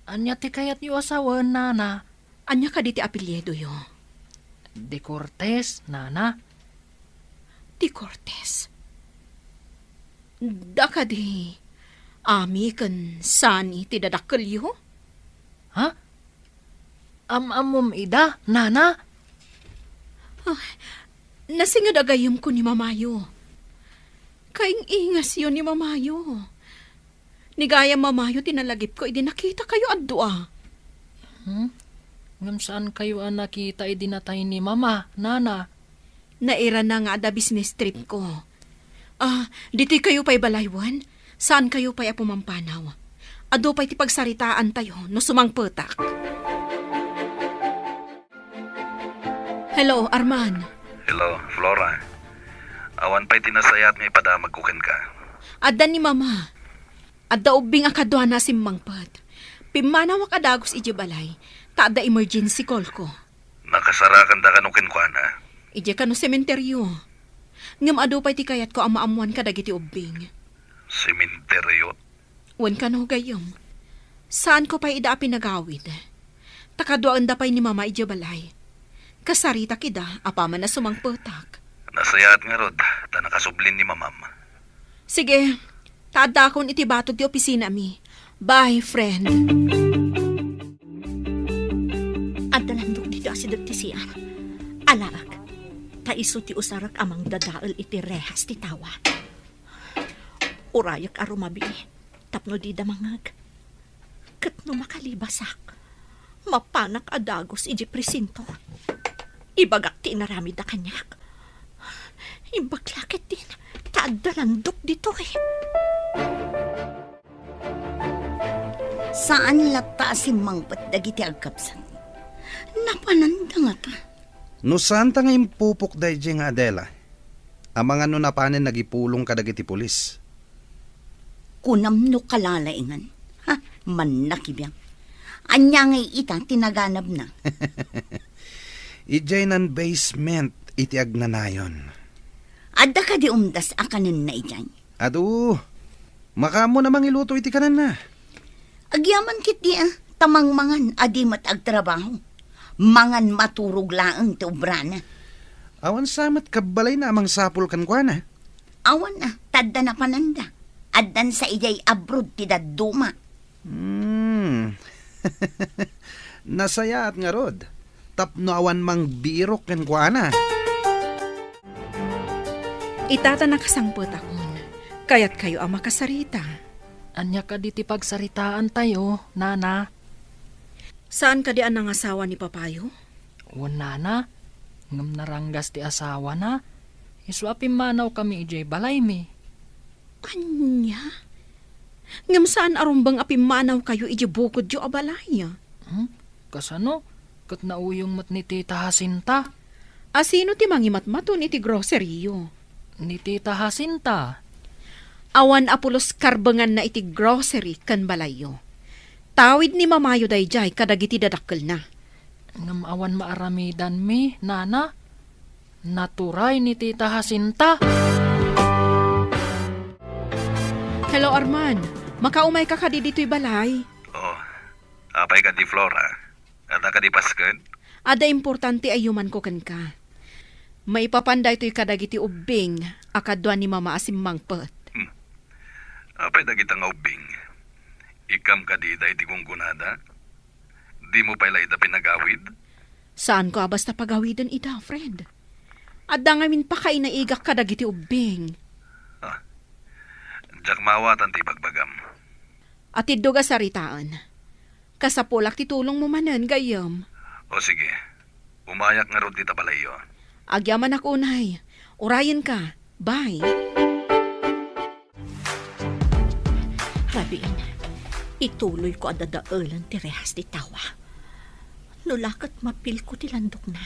Ania ti kayatyo a sawen, Nana? Ania kadi ti apelyidoyo? De Cortez, Nana. De Cortez? Da kadi Ami ken Sunny ti dadakkelyo? Ha? Am-ammom ida, Nana? Ah, nasinged a gayyemko ni Mamayo. Kaing-ingasyo ni Mamayo. Ni gayam Mamayo ti nalagipko idi nakitakayo a dua. Hmm? Ngem saankayo a nakita idi natay ni Mama, Nana? Nairana nga adda business tripko. Ah, ditoykayo pay balay wen? Saankayo pay a pumampanaw? Adu pay ti pagsaritaantayo no sumangpetak. Hello, Arman. Hello, Flora. Awan pay ti nasayaat nga ipadamagko kenka. Adda ni Mama. Adda ubbing a kaduana a simmangpet. Pimmanawak a dagus idiay balay, ta adda emergency call ko. Nakasarakanda kano kenkuana? Idiay kano sementeryo. Ngem adu pay ti kayatko a maammoan kadagiti ubbing. Sementeryo? Wen kano, gayyem. Saanko pay ida a pinagawid. Ta kaduaenda pay ni Mama idiay balay. Kasaritak ida apaman a sumangpetak. Nasayaat ngarud, ta nakasublin ni Mamam. Sige, ta addakon iti batog ti opisinami. Bye, friend. Adda landok dita asideg ti C R. Alaek, ta isu ti usarek a mangdadael iti rehas ti tawa. Urayek a rumabii tapno dida mangngeg. Ket no makalibasak, mapanak a dagus idiay presinto. Ibagak ti inaramidda kaniak. Imbag la ketdin ta adda landok ditoy. Saan latta a simmangpet dagiti agkabsat. Napananda ngata. No saanta nga impupok daydiay nga Adela, amangan no napanen nagipulong kadagiti pulis. Kunam no kalalaingan. Ha, mannakibiang. Ania ngay ita ti naganabna? Idiay nan-basement iti agnanayon. Adda kadi umdas a kanenna idiay? Adu, makaammo a mangiluto iti kanenna. Agyaman ketdi a, ta mangmangan a di met agtrabaho. Mangan maturog laeng ti obrana. Awan sa met kabbalayna a mangsapul kenkuana. Awan a, ta adda napananda. Addan sa idiay abroad ti dadduma. Hmm. Nasayaat ngarud, tapno awan mangbirok kenkuana. Ita ta nakasangpetakon, kayatkayo a makasarita. Ania kadi ti pagsaritaantayo, Nana? Saan kadi a nangasawa ni papayo? Wen, Nana, ngem naranggas ti asawana. Isu a pimmanawkami idiay balaymi. Ania? Ngem saan a rumbeng a pimmanawkayo idiay bukodyo a balay? Hmm? Kasano? Ket nauyong met ni Tita Jacinta. A sino ti mangimatmaton iti groceryyo? ni Tita Jacinta. Awan a pulos karbenganna iti grocery ken balayyo. Tawid ni mamayo daydiay kadagiti dadakkelna. Ngem awan maaramidanmi, Nana. Naturay ni Tita Jacinta. Hello, Arman. Makaumayka kadi ditoy balay? Oh, apay kadi, Flora? Adda kadi pasken? Adda importante a yumanko kenka. Maipapan daytoy kadagiti ubbing a kadua ni Mama a simmangpet. Hmm. Apay dagita nga ubbing? Ikkam kadi daydi gunggonada? Dimo pay la ida pinagawid? Saanko a basta pagawiden ida, friend. Adda ngamin pakainaigak kadagiti ubbing. Ah, diak maawatan ti ibagbagam. Atiddog a saritaen. Kasapulak ti tulongmo manen, gayyem. O sige, umayak ngarud dita balayyo. Agyamanak unay. Urayenka. Bye. Rabiin, ituloyko a dadaelen ti rehas ti tawa. No la ket mapilko ti landokna,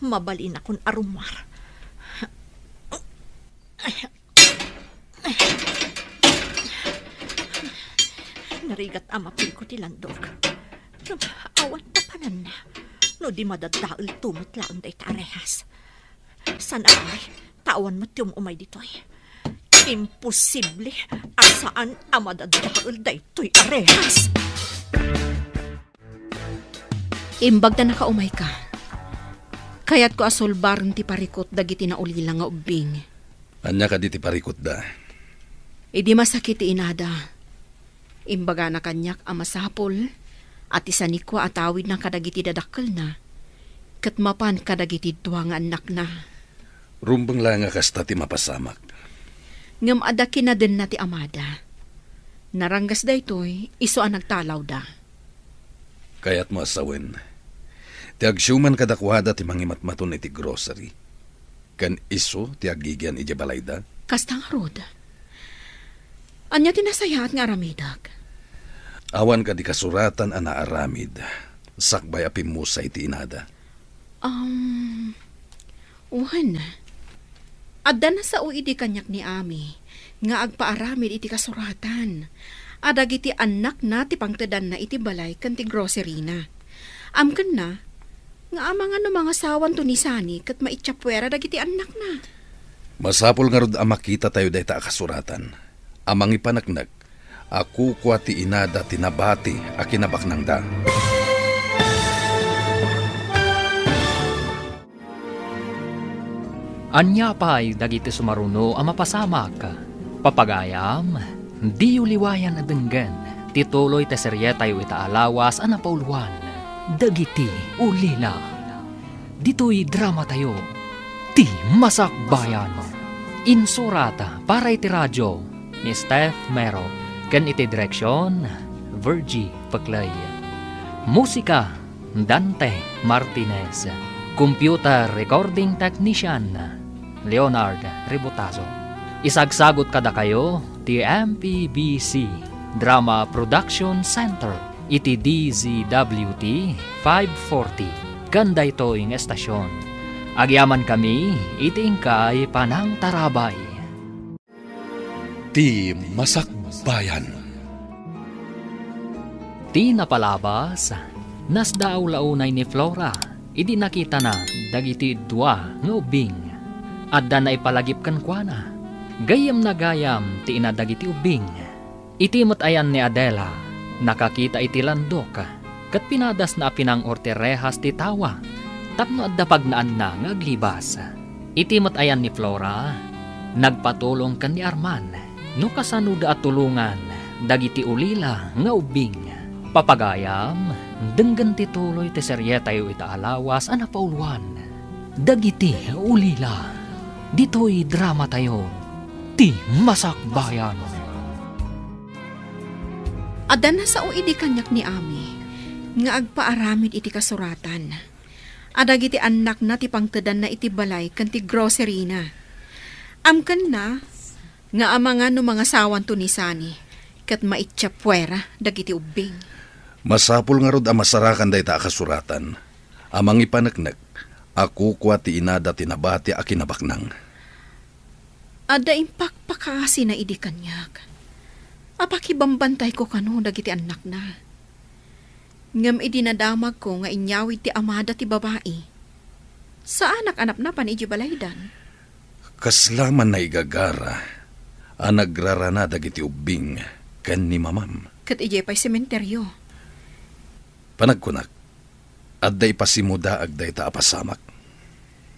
mabalinakon a rummuar. Narigat a mapilko ti landok. Ngem awan papananna no di madadaelto met laeng dayta a rehas. Saan a pay, ta awan met ti um-umay ditoy. Imposible a saan a madadael daytoy a rehas. Imbag ta nakaumayka, kayatko a sulbaren ti parikut dagiti naulila nga ubbing. Ania kadi ti parikutda? Idi masakit ti inada, imbagana kaniak a masapul a ti sanikua a tawidna kadagiti dadakkelna ket mapan kadagiti dua nga annakna. Rumbeng la nga kasta ti mapasamak. Ngem adda kinadenna ti amada. Naranggas daytoy isu a nagtalawda. Kayatmo a sawen, ti agsiuman kadakuada ti mangimatmaton iti grocery, ken isu ti agigian idiay balayda? Kasta ngarud. Ania ti nasayaat nga aramidek? Awan kadi kasuratan a naaramid sakbay a pimmusay ti inada? Um, wen, adda nasao idi kaniak ni Ami nga agpaaramid iti kasuratan a dagiti annakna ti pangtedanna iti balay ken ti groceryna. Amkenna nga amangan no mangasawanto ni Sani ket maitsapuera dagiti annakna. Masapul ngarud a makitatayo dayta a kasuratan a mangipaneknek a kukua ti inada ti nabati a kinabaknangda. Ania pay dagiti sumaruno a mapasamak? Papagayam, diyo liwayan a denggen ti tuloy ti serietayo ita a lawas a napauluan, Dagiti Ulila. Ditoy dramatayo, Ti Masakbayan. Insurat para iti radio ni Steph Mero ken iti direksion, Virgie Peclay. Musika, Dante Martinez. Computer recording technician, Leonard Ributazo. Isagsagot kadakayo ti M P B C Drama Production Center iti D Z W T five forty ken daytoy nga estasion. Agyamankami iti inkay panangtarabay. Ti Masakbayan. Ti napalabas, nasdaaw la unay ni Flora idi nakitana dagiti dua nga ubbing. Adda naipalagip kenkuana. Gayyemna gayam ti ina dagiti ubbing. Iti met ayan ni Adela, nakakita iti landok, ket pinadasna a pinang-or ti rehas ti tawa tapno adda pagnaanna nga aglibas. Iti met ayan ni Flora, nagpatulong ken ni Arman no kasanoda a tulongan dagiti ulila nga ubbing. Papagayam, denggen ti tuloy ti serietayo ita a lawas a napauluan, Dagiti Ulila. Ditoy dramatayo, Ti Masakbayan. Adda nasao idi kaniak ni Ami nga agpaaramid iti kasuratan a dagiti annakna ti pangtedanna iti balay ken ti groceryna. Amkenna nga amangan no mangasawanto ni Sani ket maitsapuera dagiti ubbing. Masapul ngarud a masarakan dayta a kasuratan a mangipaneknek a kukua ti inada ti nabati a kinabaknang. Adda impakpakasina idi kaniak. Apakibambantayko kano dagiti annakna. Ngem idi nadamagko nga inyawid ti amada ti babai, saanak a napnapan idiay balaydan. Kasla man naigagara a nagrarana dagiti ubbing ken ni mamam. Ket idiay pay sementerio. Panagkunak, adda ipasimudaag dayta a pasamak.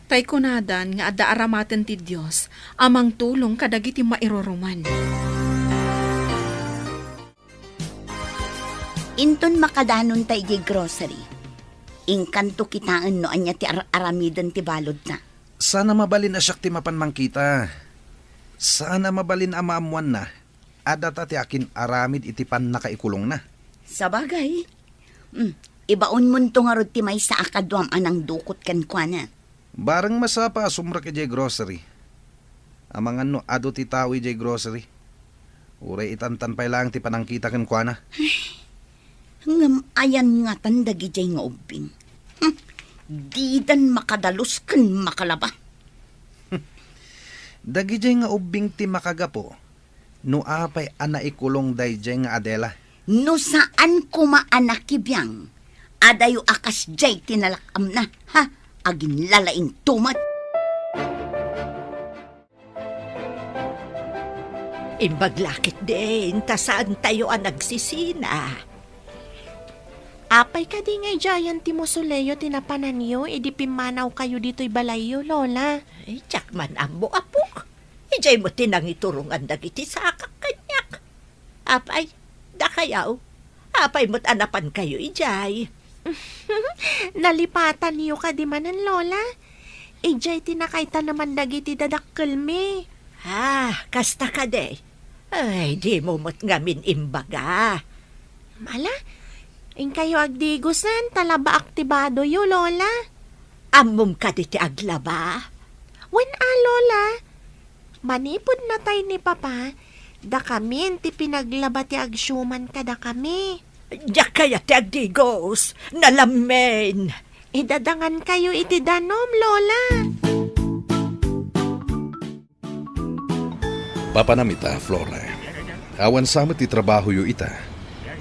Tay kunadan nga adda aramaten ti Dios a mangtulong kadagiti mairuruman. Inton makadanonta idiay grocery, inkanto kitaen no ania ti ar-aramiden ti baludna. Saan a mabalin a siak ti mapan mangkita. Saan a mabalin a maammoanna a data ti akin-aramid iti pannakaikulongna. Sabagay. Hmm, ibaonmonto ngarud ti maysa a kaduam a nangdukot kenkuana. Bareng masapa a sumrek idiay grocery. Amangan no adu ti tao idiay grocery. Uray itantan pay laeng ti panangkita kenkuana. Ngem ayan ngatan dagidiay nga ubbing? Hmm, didan makadalus ken makalaba. Dagidiay nga ubbing ti makagapu no apay a naikulong daydiay nga Adela. No saan koma a nakibiang, adayo a kasdiay ti nalak-amna, ha? Aginlalaingto met. Imbag la ketdin, ta saantayo a nagsisina. Apay kadi nga idiayen ti musoleo ti napananyo idi pimmanawkayo ditoy balayyo, Lola? Ay, diak man ammo, apok. Idiay met ti nangiturongan dagiti sakak kaniak. Apay, dakayaw, apay met a napankayo idiay? Nalipatanyo kadi manen, Lola? Idiay ti nakaitaneman dagiti dadakkelmi. Ah, kasta kadi? Ay, dimo met ngamin imbaga. Ala, inkayo agdigosen, ta labaak ti badoyo, Lola. Ammom kadi ti aglaba? Wen a, Lola. Manipud natay ni Papa, dakamin ti pinaglaba ti agsiuman kadakami. Diak kayat ti agdigos, nalammin. Idadangankayo iti danum, Lola. Papanam ita, Flora. Awan sa met ti trabahoyo ita.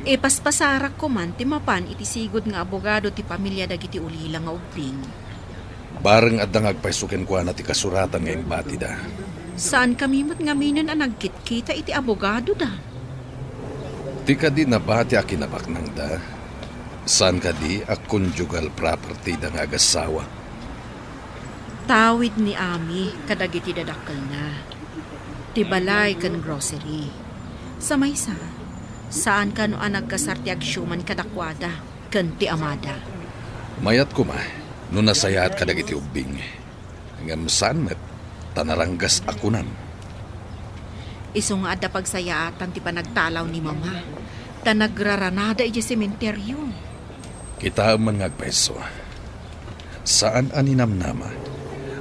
Ipaspasarakko man ti mapan iti sigud nga abogado ti pamilia dagiti ulila nga ubbing. Bareng adda nga agpayso kenkuana ti kasuratan nga imbatida. Saankami met ngaminen a nagkitkita iti abogadoda. Ti kadi nabati a kinabaknangda, saan kadi a conjugal property da nga agassawa. Tawid ni Ami kadagiti dadakkelna, ti balay ken grocery. Sa maysa, saan kano a nagkasar ti agsiuman kadakuada ken ti amada. Mayat koma no nasayaat kadagiti ubbing, ngem saan met ta naranggas a kunam. Isu nga adda pagsayaatan ti panagtalaw ni Mama, ta nagraranada idiay sementerio. Kitaem man nga agpayso. Saan a ninamnama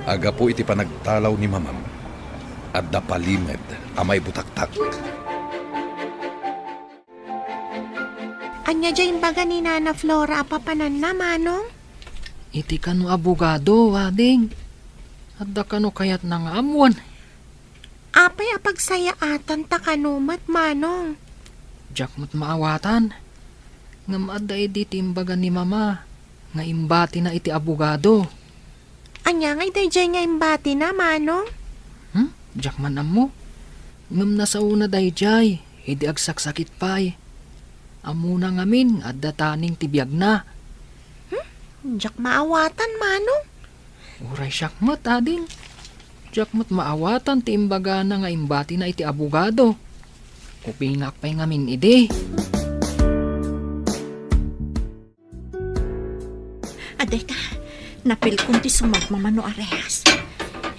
a gapu iti panagtalaw ni Mamam, adda palimed a maibutaktak. Ania diay imbaga ni Nana Flora a papananna, Manong? Iti kano abogado, ading. Adda kano kayatna nga ammoen? Apay a pagsayaatan ta kano met, Manong? Diak met maawatan. Ngem adda idi ti imbaga ni Mama nga imbatina iti abogado. Ania ngay daydiay nga imbatina, Manong? Hmm? Diak man ammo. Ngem nasaona daydiay, idi agsaksakit pay. Ammona ngamin nga adda taning ti biagna. Hmm? Diak maawatan, Manong. Uray siak met, ading. Diak met maawatan ti imbagana nga imbatina iti abogado. Kupingak pay ngamin idi. Adayta, napilkon ti sumagmamano a rehas.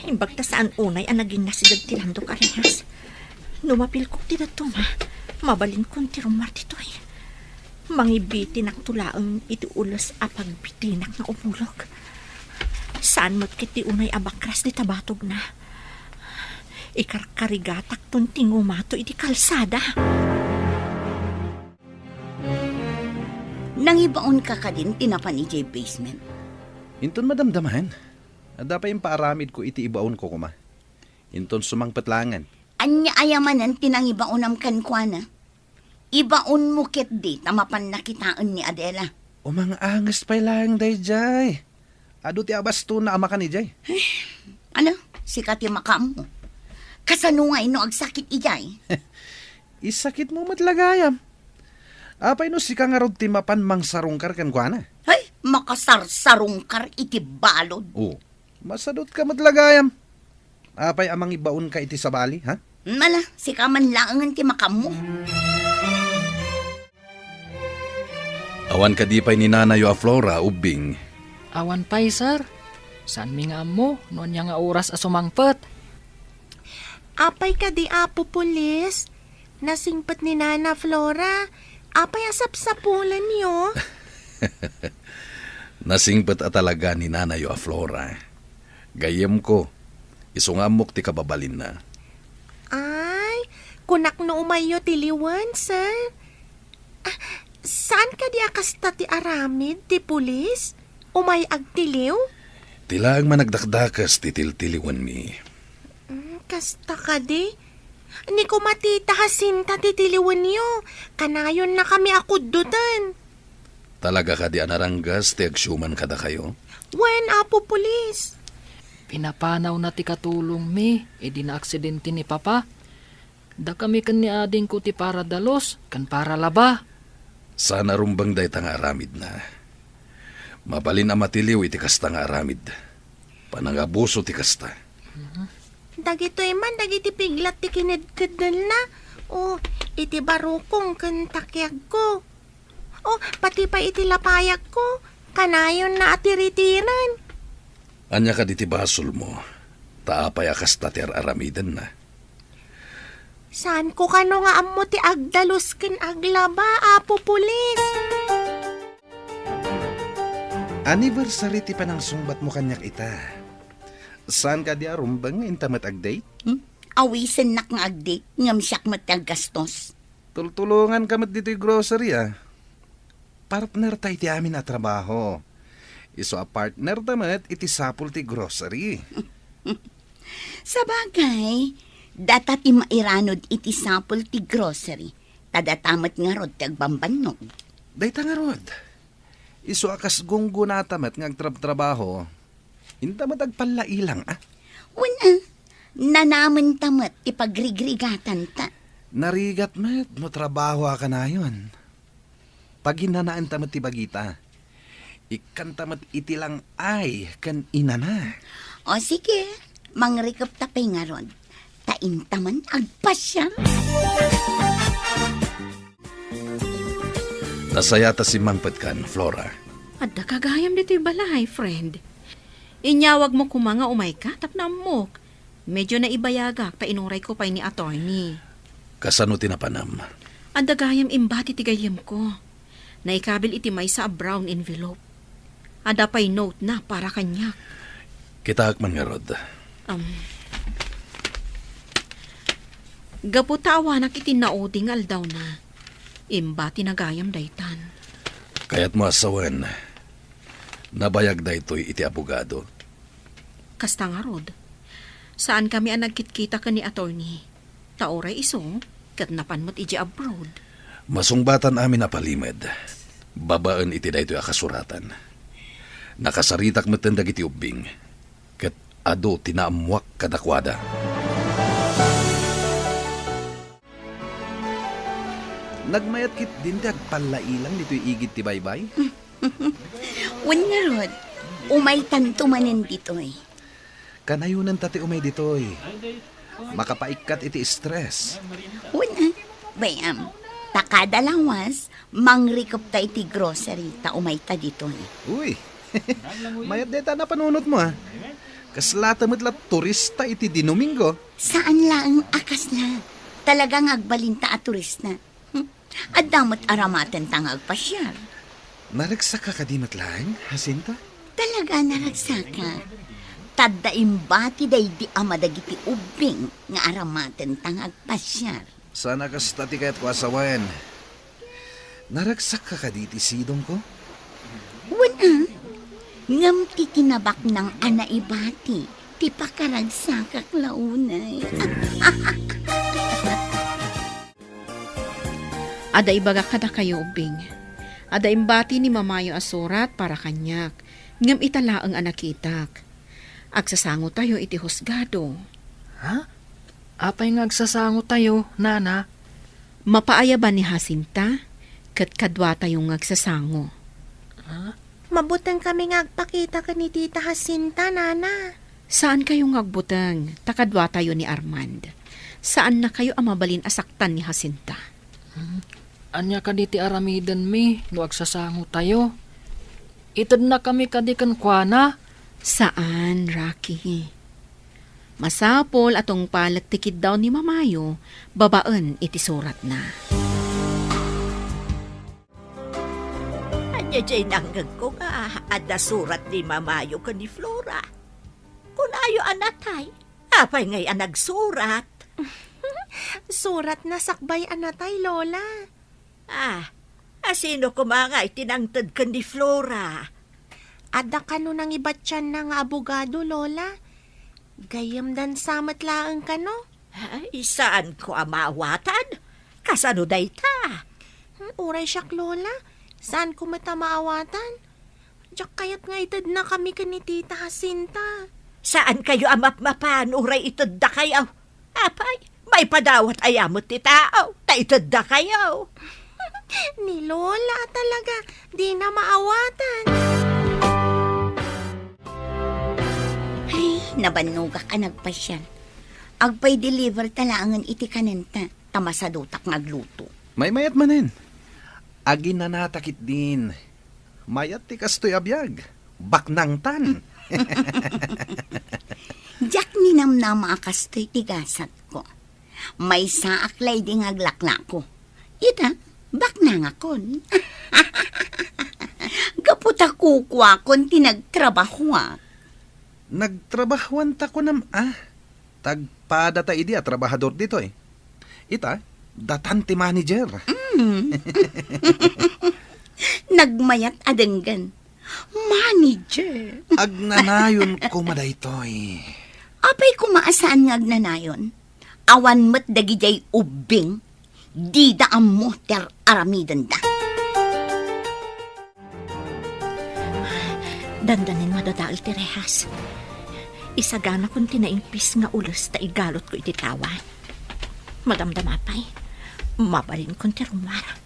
Imbag ta saan unay a naginnasideg ti landok a rehas. No mapilkok ti dadduma, mabalinkon ti rummuar ditoy. Mangibitinakto laeng iti ules a pagbitinak nga umulog. Saan met ket ti unay a bakras dita batogna. Ikarkarigatakton ti ngumato iti kalsada. Nangibaonka kadin ti napan idiay basement? Inton madamdamaen, adda pay impaaramidko iti ibaonko koma. Inton sumangpet laengen. Ania aya manen ti nangibaonam kenkuana? Ibaonmo ketdi ta mapanna kitaen ni Adela. Umang-anges pay laeng daydiay. Adu ti abastona a makan idiay. Ano? Sika ti makaammo. Kasano ngay no agsakit idiay? Isakitmo met la gayam. Apay no sika ngarud ti mapan mangsarungkar kenkuana? Ay, makasarsarungkar iti balud. Oh, masadutka met la gayam. Apay a mangibaonka iti sabali, ha? Mala, sika man laengen ti makaammo. Awan kadi pay ni nanayo a Flora, Ubbing? Awan pay, sir. Saanmi nga ammo no ania nga oras a sumangpet. Apay kadi, Apo Pulis? Nasingpet ni Nana Flora. Apay a sapsapulenyo? Nasingpet a talaga ni nanayo a Flora. Gayyemko, isu nga ammok ti kababalinna. Ay, kunak no umayyo tiliwen, sir. Ah, saan kadi a kasta ti aramid ti pulis? Umay agtiliw? Ti laeng managdakdakes ti tiltiliwenmi. Mm, kasta kadi? Ni kumatita Jacinta ti tiliwenyo. Kanayonnakami a kuddoten. Talaga kadi a naranggas ti agsiuman kadakayo? Wen, Apo Pulis. Pinapanawna ti katulongmi idi naaksidente ni Papa. Dakami ken ni adingko ti para dalus ken para laba. Saan a rumbeng dayta nga aramidna. Mabalin a matiliw iti kasta nga aramid. Panangabuso ti kasta. Dagitoy man dagiti piglat ti kinedkeddelna. O, iti barukong ken takiagko. O, pati pay iti lapayagko, kanayonna a tiritiren. Ania kadi ti basolmo? Ta apay a kasta ti ar-aramidenna? Saanko kano nga ammo ti agdalus ken aglaba, Apo Pulis? Anniversary ti panangsungbatmo kaniak ita. Saan kadi a rumbeng nga inta met agdate? Hmm? Awisennak nga agdate, ngem siak met ti aggastos. Tultulonganka met ditoy grocery, a. Partner ta iti amin a trabaho. Isu a partner ta met iti sapul ti grocery. Sabagay, data ti mairanod iti sapul ti grocery, ta data met ngarud ti agbambannog. Dayta ngarud, isu a kas gunggonata met nga agtrabtrabaho, inta met agpallailang, a? Wen, a, nanamenta met ti pagrigrigatanta. Narigat met no trabaho a kanayon. Paginanaenta met ti bagita. Ikkanta met iti lang-ay ken inana. O sige, mangrikupta pay ngarud. Ta inta man agpasiar. Nasayat a simmangpetkan, Flora. Adda ka gayam ditoy balay, friend. Inyawagmo koma nga umayka tapno ammok. Medyo naibayagak ta inurayko pay ni attorney. Kasano ti napanam? Adda gayam imbati ti gayyemko. Naikabil iti maysa a brown envelope. Adda pay note na para kaniak. Kitaak man ngarud. Um, gapu ta awanak iti naudi nga aldawna, imbatina gayam daytan. Kayatmo a sawen, nabayag daytoy iti abogado. Kasta ngarud, saankami a nagkitkita ken ni attorney. Ta uray isu, ket napan met idiay abroad. Masungbatan amin a palimed, babaen iti daytoy a kasuratan. Nakasaritak metten dagiti ubbing, ket adu ti naammoak kadakuada. Nagmayat ketdin ti agpallailang ditoy igid ti baybay? Wen ngarud, umaytanto manen ditoy. Kanayonenta ti umay ditoy. Makapaikkat iti stress. Wen, a, bay-am, ta kada lawas, mangrikupta iti grocery ta umayta ditoy. Uy, mayat dayta a napanunotmo, a. Kaslata met la turista iti Dinomingo. Saan laeng a kasla. Talaga nga agbalinta a turista. Hmm? Adda met aramatenta nga agpasiar. Naragsakka kadi met laeng, Jacinta? Talaga naragsakak. Ta adda imbati daydi ama dagiti ubbing nga aramatenta nga agpasiar. Saan a kasta ti kayatko a sawen. Naragsakka kadi iti sidongko? Wen, a. Ngem ti kinabaknang a naibati, ti pakaragsakak la unay. Adda ibagak kadakayo, Ubbing. Adda imbati ni Mamayo a surat para kaniak, ngem ita laeng a nakitak. Agsasangotayo iti husgado. Ha? Apay nga agsasangotayo, Nana? Mapaayaban ni Jacinta, ket kaduatayo nga agsasango. Ha? Mabuteng kami nga agpakita ken ni Tita Jacinta, Nana. Saankayo nga agbuteng, ta kaduatayo ni Armand. Saannakayo a mabalin a saktan ni Jacinta. Hmm. Ania kadi ti aramidenmi no agsasangotayo? Itednakami kadi kenkuana? Saan, Rocky. Masapul a tungpalek ti kiddaw ni Mamayo babaen iti suratna. Ania jay nangngegko nga adda surat ni Mamayo ken ni Flora? Kunayo a natay. Apay ngay a nagsurat? Suratna sakbay a natay, Lola. Ah, asino koma ngay ti nangted ken ni Flora? Adda kano nangibatianna nga abogado, Lola. Gayyemdan sa met laeng kano. Ay, saanko a maawatan? Kasano dayta? Hmm, uray siak, Lola. Saanko met a maawatan. Diak kayat nga itednakami ken ni Tita Jacinta. Saankayo a mapmapan uray iteddakayo? Apay, maipadawat aya met ti tao, ta iteddakayo. Ni Lola talaga, dina maawatan. Ay, nabannogak a nagpasiar. Agpay-deliver ta laengen iti kanenta, ta masadutak nga agluto. Maymayat manen. Aginanata ketdin. Mayat ti kastoy a biag. Baknangtan. Diak ninamnama a kastoy ti gasatko. Maysaak laydi nga aglaklako. Ita, baknangakon. Gapu ta kukuakon ti nagtrabahoak. Nagtrabahoanta kunam a? Tagpadata idi a trabahador ditoy. Ita, datan ti manager. Mm. Nagmayat a denggen. Manager. Agnanayon koma daytoy. Apay koma a saan nga agnanayon? Awan met dagidiay ubbing. Dida ammo ti ar-aramidenda. Dandanin madadael ti rehas. Isaganakon ti naimpis nga ules ta igalutko iti tawa. Madamdama pay, mabalinkon ti rummuar.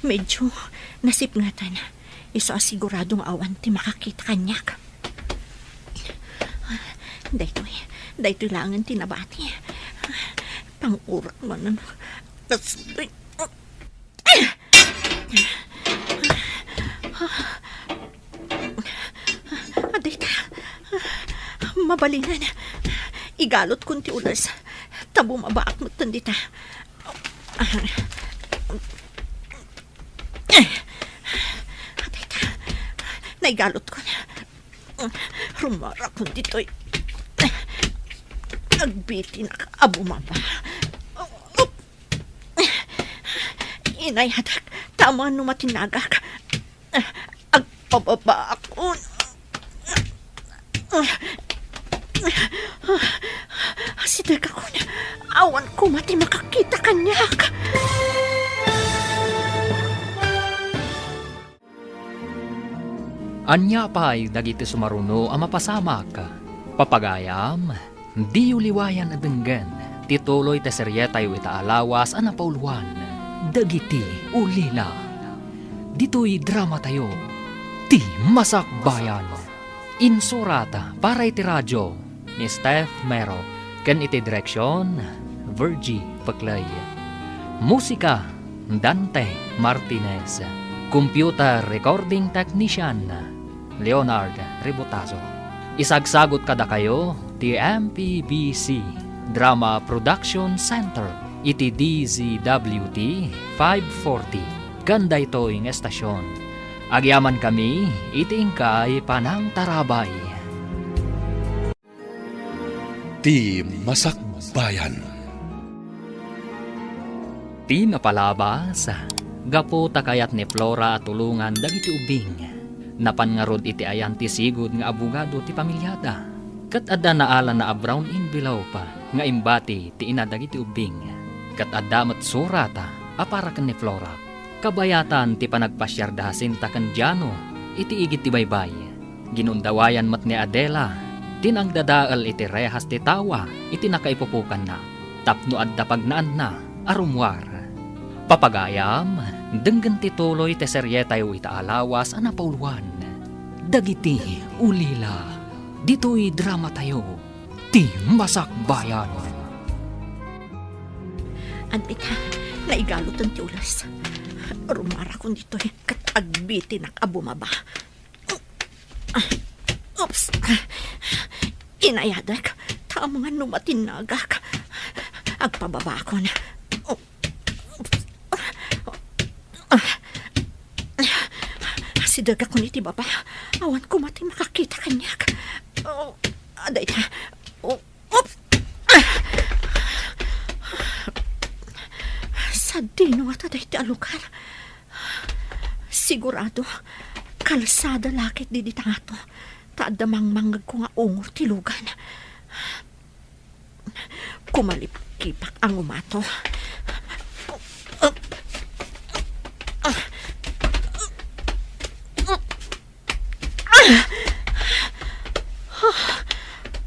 Medyo nasipngetan. Isu a sigurado nga awan ti makakita kaniak. Daytoy, daytoy laengen ti nabati. Pangurak manen. Kas-, Adda ita. Mabalinen. Igalutkon ti ules. Ta bumabaak metten dita. Adda ita. Naigalutkon. Rumarakon ditoy. Agbitinak a bumaba. Inayat, ta amangan no matinagak. Agpababaakon. Asidegakon. Awan koma ti makakita kaniak. Ania pay dagiti sumaruno a mapasamak? Papagayam, diyo liwayan a denggen ti tuloy ti serietayo ita a lawas a napauloan, Dagiti Ulila. Ditoy dramatayo, Ti Masakbayan. Insurat para iti radio, ni Steph Mero, ken iti direksion, Virgie Peclay. Musika, Dante Martinez. Computer recording technician, Leonard Ributazo. Isagsagut kadakayo ti M P B C Drama Production Center iti D Z W T five forty. Ken daytoy nga estasion, agyamankami iti inkay panangtarabay. Ti Masakbayan. Ti napalabas, gapu ta kayat ni Flora a tulongan dagiti ubbing, napan ngarud iti ayan ti sigud nga abogado ti pamiliada. Ket adda naalana a brown envelope nga imbati ti ina dagiti ubbing. Ket adda met surata a para ken ni Flora. Kabayatan ti panagpasiar da Jacinta ken Jano iti igid ti baybay. Ginundawayan met ni Adela ti nangdadael iti rehas ti tawa iti nakaipupokanna tapno adda pagnaanna a rummuar. Papagayam, denggen ti tuloy ti serietayo ita a lawas a napauluan, Dagiti Ulila. Ditoy dramatayo, ti Masakbayan. Adda ita, naigalutan ti ulas. Rummuarakon ditoy ket agbitinak a bumaba. Oops! Inayadek, ta amangan no matinnagak. Agpababakon. Oops! Sidegakon iti baba. Awan koma ti makakita kaniak. Oh, adda ita. Oh, oops! Sadino ngata daytoy a lugar? Sigurado, kalsada la ket dita ngato, ta adda mangmangngegko nga ungor ti lugan. Kumalipkipak a ngumato.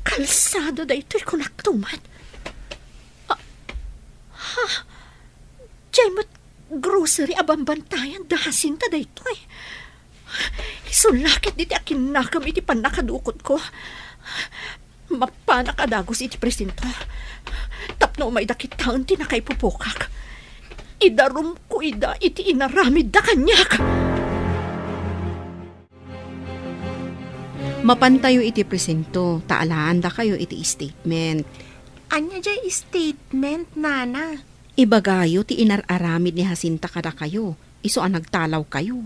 Kalsada daytoy, kunakto met. Ah, ha? Diay met grocery a bambantayan da Jacinta daytoy. Isu la ket ditoy a kinnakam iti pannakadukotko. Mapanak a dagus iti presinto tapno umayda kitaen ti nakaipupokak. Idarumko ida iti inaramidda kaniak. Mapantayo iti presinto ta alaandakayo iti statement. Ania diay statement, Nana? Ibagayo ti inar-aramid ni Jacinta kadakayo, isu a nagtalawkayo.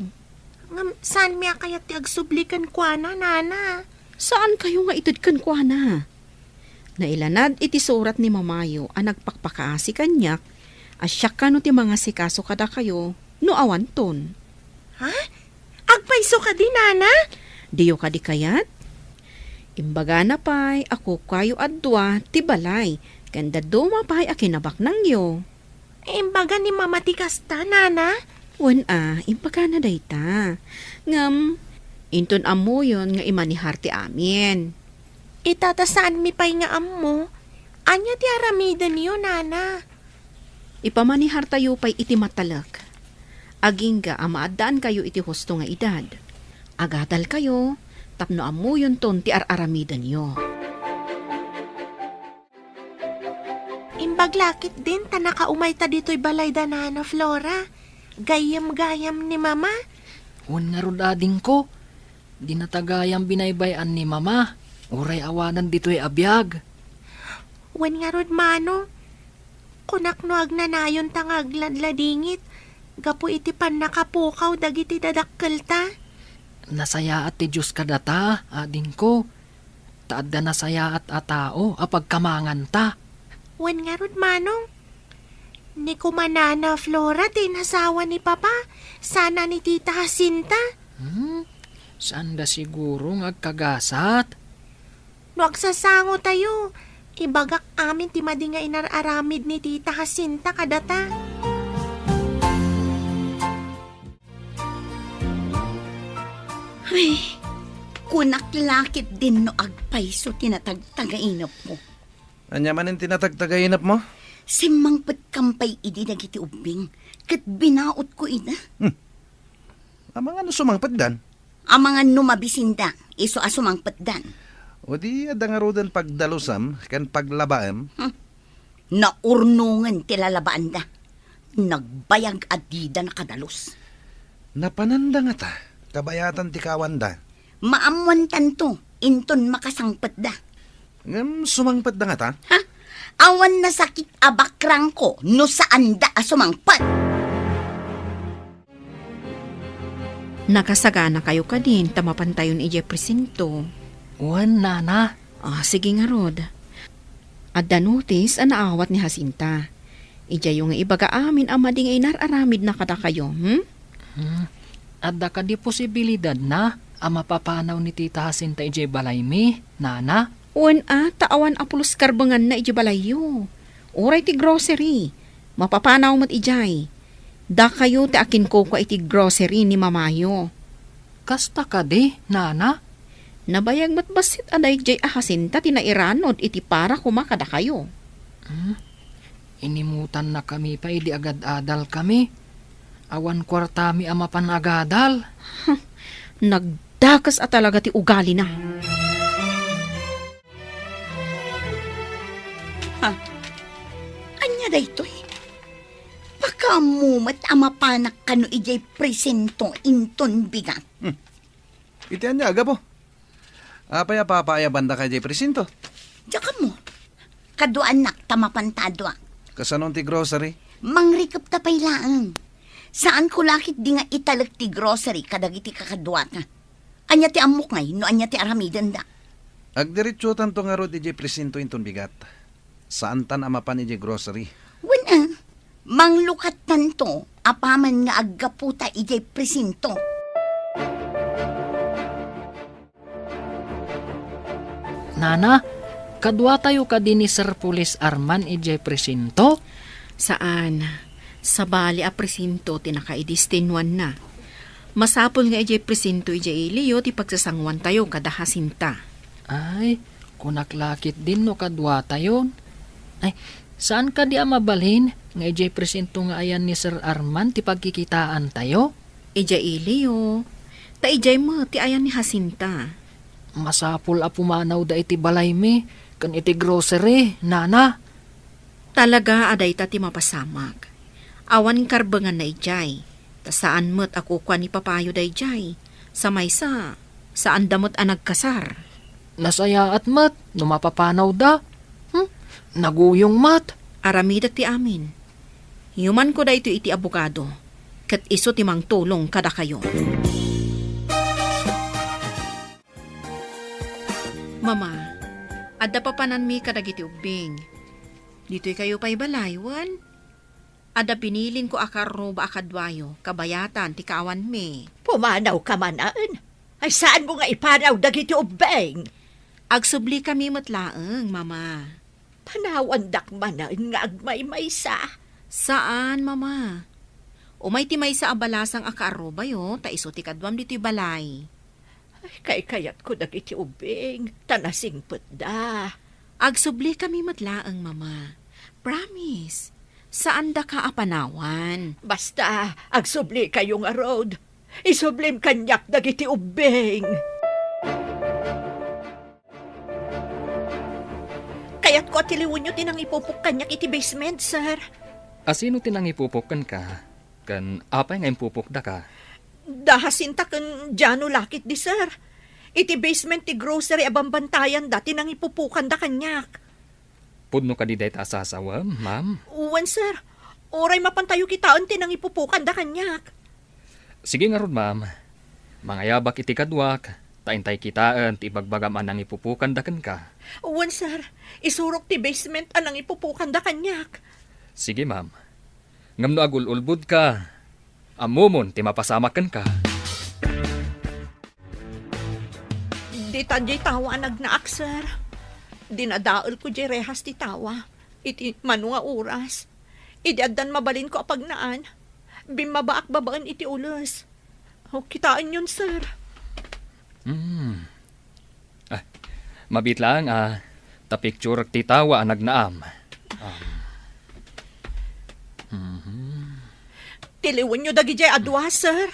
Ngem saanmi a kayat ti agsubli kenkuana, Nana. Saankayo nga ited kenkuana? Nailanad iti surat ni Mamayo a nagpakpakaasi kaniak a siak kano ti mangasikaso kadakayo no awanton. Ha? Agpayso kadi, Nana? Diyo kadi kayat? Imbagana pay a kukuayo a dua ti balay ken dadduma pay a kinabaknangyo. Imbaga ni Mama ti kasta, Nana? Wen a, imbagana dayta. Ngem, inton ammoyon nga imanihar ti amin. Ita ta saanmi pay nga ammo. Ania ti aramidenyo, Nana? Ipamanihartayo pay iti matalek. Agingga a maaddaankayo iti husto nga edad. Agadalkayo tapno ammoyonton ti ar-aramidenyo. Imbag la ketdin ta nakaumayta ditoy balay da Nana Flora. Gayyem-gayyem ni Mama. Wen ngarud, adingko, dinata gayyem binaybay-an ni Mama, uray awanen ditoy a biag. Wen ngarud, Manong, kunak no agnanayonta nga agladladingit gapu iti pannakapukaw dagiti dadakkelta. Nasayaat ti Dios kadata, adingko. Ta adda nasayaat a tao a pagkamanganta. Wen ngarud, Manong, ni koma Nana Flora ti inasawa ni Papa, saan a ni Tita Jacinta. Hmm? Saanda siguro nga agkagasat? No agsasangotayo, ibagak amin ti madi nga inar-aramid ni Tita Jacinta kadata. Ay, kunak la ketdin no agpayso ti natagtagainepko. Ania manen ti natagtagainepmo? Simmangpetkam pay idi dagiti ubbing, ket binaotko ida. Hmm. Amangan no sumangpetdan? Amangan no mabisinda, isu a sumangpetdan. O di adda ngaruden pagdalusam ken paglabaem? Hmm. Naurnongen ti lalabaanda. Nagbayag a dida nakadalus. Napananda ngata, kabayatan ti kawanda. Maammoantanto, inton makasangpetda. Ngem sumangpetda ngata? Ha? Awan nasakit a bakrangko no saanda a sumangpet. Nakasaganakayo kadin ta mapantayon idiay presinto? Wen, Nana. Ah, sige ngarud. Adda notis a naawat ni Jacinta. Idiayo nga ibaga amin a madi nga inar-aramidna kadakayo, hmm? Hmm. Adda kadi posibilidadna a mapapanaw ni Tita Jacinta idiay balaymi, Nana? Wen a, ta awan a pulos karbenganna idiay balayyo. Uray ti grocery, mapapanaw met idiay. Dakayo ti akinkukua iti grocery ni mamayo. Kasta kadi, nana? Nabayag met bassit a daydiay a Jacinta ti nairanud iti para koma kadakayo. Hmm? Inimutannakami pay idi agad-adalkami. Awan kuartami a mapan agadal. Nagdakes a talaga ti ugalina. Ha? Ania daytoy? Pakaammo met a mapanak kano idiay presinto inton bigat. Hmm. Iti ania, Gapo? Apay a papaayabandaka idiay presinto? Diak ammo. Kaduaannak ta mapanta a dua. Kasano ti grocery? Mangrikepta pay laeng. Saanko la ketdi nga italek ti grocery kadagiti kakaduata. Ania ti ammok ngay no ania ti aramidenda? Agdiretsotanto ngarud idiay presinto inton bigat. Saantan a mapan idiay grocery. Wen a, manglukattanto apaman nga aggaputa idiay presinto. Nana, kaduatayo kadi ni Sir Police Arman idiay presinto? Saan. Sabali a presinto ti nakaidestinuanna. Masapul nga idiay presinto idiay iliyo ti pagsasanguantayo kada Jacinta. Ay, kunak la ketdin no kaduatayon. Ay, saan kadi a mabalin nga idiay presinto nga ayan ni Sir Arman ti pagkikitaantayo? Idiay iliyo. Ta idiay met ti ayan ni Jacinta. Masapul a pumanawda iti balaymi ken iti grocery, nana. Talaga a dayta ti mapasamak. Awan karbenganna idiay, ta saan met a kukua ni papayo daydiay. Sa maysa, saanda met a nagkasar. Nasayaat met no mapapanawda. Hmm? Naguyong met. Aramidek ti amin. Yumanko daytoy iti abogado, ket isu ti mangtulong kadakayo. Mama, adda papananmi kadagiti ubbing. Ditoy kayo pay balay, wen? Adda binilinko a karruba a kaduayo, kabayatan ti kaawanmi. Pumanawka manen? Ay, saanmo nga ipanaw dagiti ubbing? Agsublikami met laeng, Mama. Panawandak manen nga agmaymaysa? Saan, Mama. Umay ti maysa a balasang a kaarrubayo, ta isu ti kaduam ditoy balay. Ay, kaykayatko dagiti ubbing, ta nasingpetda. Agsublikami met laeng, Mama. Promise, saandaka a panawan. Basta, agsublikayo ngarud. Isublim kaniak dagiti ubbing. Kayatko a tiliwenyo ti nangipupok kaniak iti basement, sir. A sino ti nangipupok kenka? Ken apay nga impupokdaka? Da Jacinta ken Jano la ketdi, sir. Iti basement ti grocery a bambantayanda ti nangipupokanda kaniak. Pudno kadi dayta a sasawem, ma'am? Wen, sir. Uray mapantayo kitaen ti nangipupokanda kaniak. Sige ngarud, ma'am. Mangayabak iti kaduak, ta intay kitaen ti ibagbagam a nangipupokanda kenka. Wen, sir. Isurok ti basement a nangipupokanda kaniak. Sige, ma'am. Ngem no agul-ulbodka, ammomon ti mapasamak kenka. Dita diay tawa a nagnaak, sir. Dinadaelko diay rehas ti tawa iti mano nga oras. Idi addan mabalinko a pagnaan, bimmabaak babaen iti ules. O, kitaenyon, sir. Hmm. Ah, mabiit laeng a ta picture ti tawa a nagnaam. Um, mhm. Tiliwenyo dagidiay a dua, sir.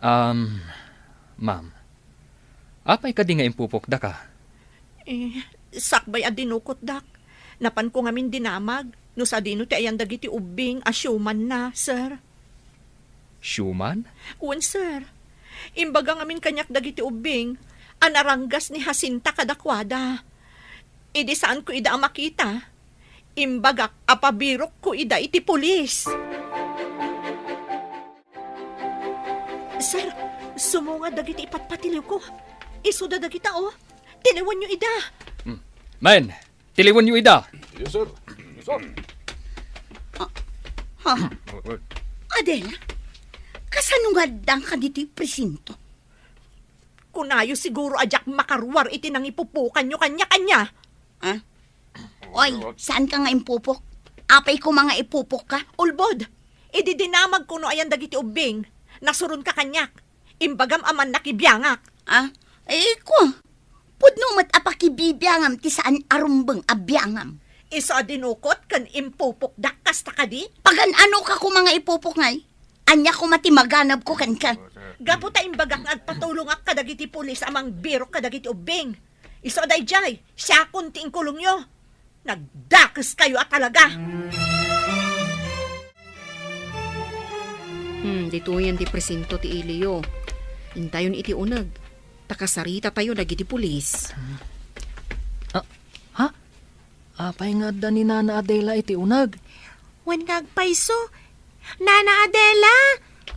Um, ma'am, apay kadi nga impupokdaka? Eh, sakbay a dinukotdak, napanko ngamin dinamag no sadino ti ayan dagiti ubbing a siumanna, sir. Siuman? Wen, sir. Imbaga ngamin kaniak dagiti ubbing a naranggas ni Jacinta kadakuada. Idi saanko ida a makita, imbagak a pabirokko ida iti pulis. Sir, sumunga dagiti ipatpatiliwko. Isuda dagita, oh. Tiliwenyo ida. Hmm. Men, tiliwenyo ida. Yes, sir. Yes, sir. Ah, ha? Adela, kasano nga addanka ditoy presinto? Kunayo siguro a diak makaruar iti nangipupokanyo kaniak, ania? Ah? Oy, saanka nga impupok? Apay koma nga ipupokka? Ulbod, idi dinamagko no ayan dagiti ubbing, nasuronka kaniak. Imbagam a mannakibiangak. Ah? Eh, ko. Pudno met a pakibibiangam ti saan a rumbeng a biangam. Isu a dinukot ken impupokdak kasta kadi? Pagan-anoka koma nga ipupok ngay? Ania koma ti maganabko kenka? Gapu ta imbagak nga agpatulongak kadagiti pulis a mangbirok kadagiti ubbing. Isu a daydiay, siakon ti inkulongyo. Nagdakeskayo a talaga! Hmm, ditoyen ti presinto ti iliyo. Intayon iti uneg. Ta kasaritatayo dagiti pulis. Ah, ha? Apay nga adda ni Nana Adela iti uneg? Wen nga agpayso. Nana Adela,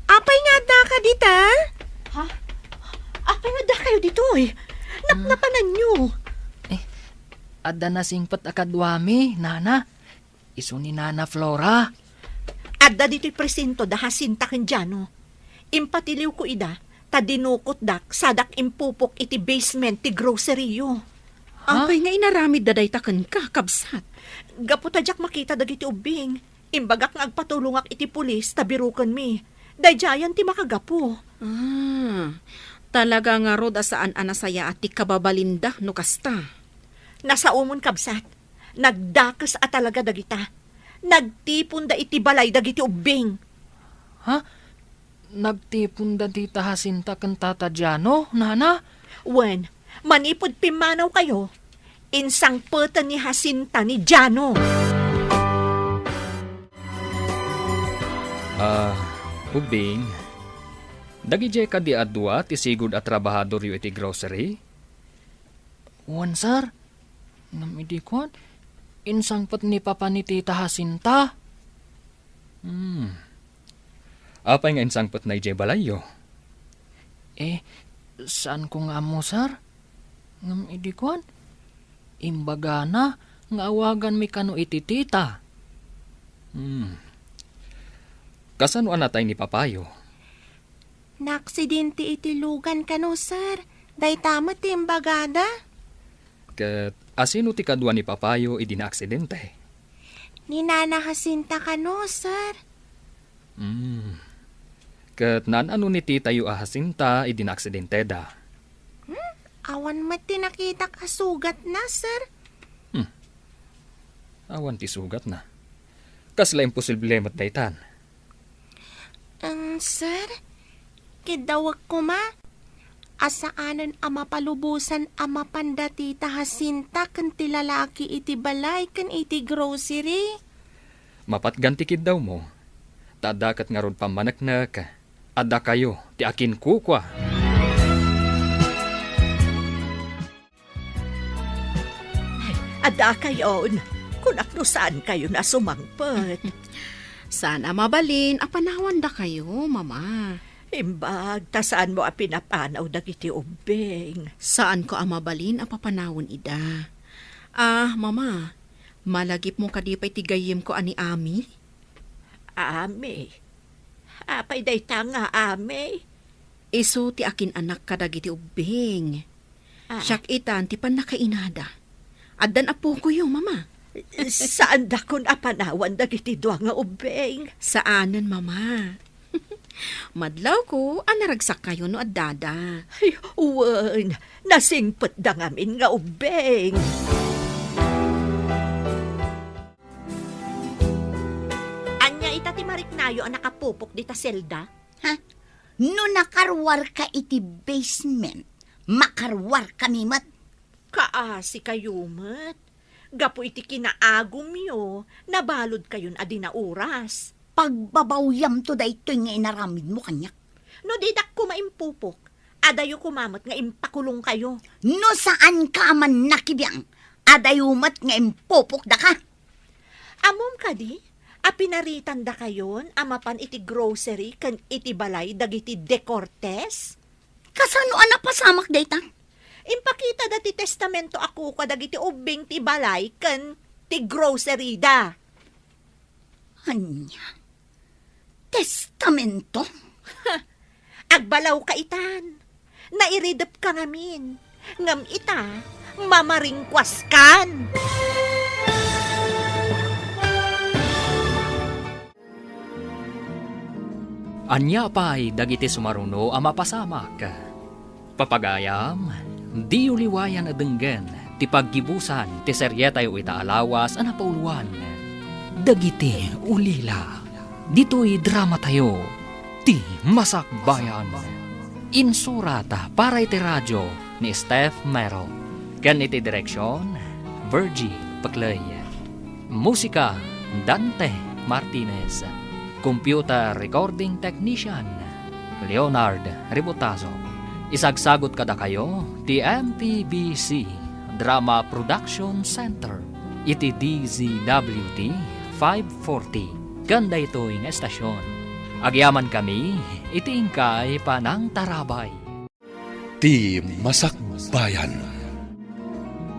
apay nga addaka dita? Ha? Apay nga addakayo ditoy? Napnapananyo. Eh, adda nasingpet a kaduami, Nana. Isu ni Nana Flora. Adda ditoy presinto da Jacinta ken Jano. Impatiliwko ida, ta dinukotdak sadak impupok iti basement ti grocery-yo. Ha? Apay nga inaramidda dayta kenka, kabsat? Gapu ta diak makita dagiti ubbing, imbagak nga agpatulongak iti pulis ta birokenmi. Daydiayen ti makagapu. Ah, talaga ngarud a saan a nasayaat ti kababalinda no kasta. Nasaomon, kabsat. Nagdakes a talaga dagita. Nagtiponda iti balay dagiti ubbing. Ha? Nagtiponda dita Jacinta ken Tata Jano, Nana? Wen, manipud pimmanawkayo, insangpeten ni Jacinta ni Jano. Ah, ubbing, dagidiay kadi a dua ti sigud a trabahadoryo iti grocery? Wen, sir. Ngem idi kuan, insangpet ni Papa ni Tita Jacinta. Hmm. Apay nga insangpetna idiay balayyo? Eh, saanko nga ammo, sir. Ngem idi kuan, imbagana nga awaganmi kano iti tita. Hmm. Kasano a natay ni papayo? Naaksidente iti lugan kano, sir. Dayta met ti imbagada. Ket asino ti kadua ni papayo idi naaksidente? Ni Nana Jacinta kano, sir. Hmm. Ket naan-ano ni titayo a Jacinta idi naaksidenteda? Hmm? Awan met ti nakitak a sugatna, sir. Hmm. Awan ti sugatna. Kasla imposible met daytan. Em, sir, kiddawek koma a saanen a mapalubosan a mapan da Tita Jacinta ken ti lalaki iti balay ken iti grocery. Mapatgan ti kiddawmo, ta adda ket ngarud pammaneknek, addakayo ti akinkukua. Addakayon, kunak no saankayon a sumangpet. Saan a mabalin a panawandakayo, Mama. Imbag ta saanmo a pinapanaw dagiti ubbing. Saanko a mabalin a papanawen ida. Ah, Mama, malagipmo kadi pay ti gayyemko a ni Ami? Ami? Apay dayta nga Ami? Isu ti akin-anak kadagiti ubbing. Ah. Siak itan ti pannakainada. Addan appokoyo, Mama. Saandakon a panawan dagiti dua nga ubbing. Saanen, Mama. Madlawko a naragsakkayo no addada. Ay, wen, nasingpetda ngamin nga ubbing. Ania ita ti mariknayo a nakapupok dita selda? Ha? No nakaruarka iti basement, makaruarkami met. Kaasikayo met. Gapu iti kinaagumyo, nabaludkayon a di nauras. Pagbabawyamto daytoy nga inaramidmo kaniak. No didak koma impupok, adayo koma met nga impakulongkayo. No saanka a mannakibiang, adayo met nga impupokdaka. Ammom kadi a pinaritandakayon a mapan iti grocery ken iti balay dagiti De Cortes? Kasano a napasamak dayta? Impakitada ti testamento a kukua dagiti ubbing ti balay ken ti grocery da. Ania? Testamento? Agbalawka itan. Nairidepka ngamin, ngem ita, mamaringkuaskan. Ania pay dagiti sumaruno a mapasamak? Papagayam, diyo liwayan a denggen ti paggibusan ti serietayo ita a lawas a napauluan, Dagiti Ulila. Ditoy dramatayo, Ti Masakbayan. Insurat para iti radio ni Steph Mero. Ken iti direksion, Virgie Paclay. Musika, Dante Martinez. Computer recording technician, Leonard Ributazo. Isagsagot kadakayo ti M P B C Drama Production Center iti D Z W T five forty ken daytoy nga estasion. Agyamankami iti inkay panangtarabay. Ti Masakbayan.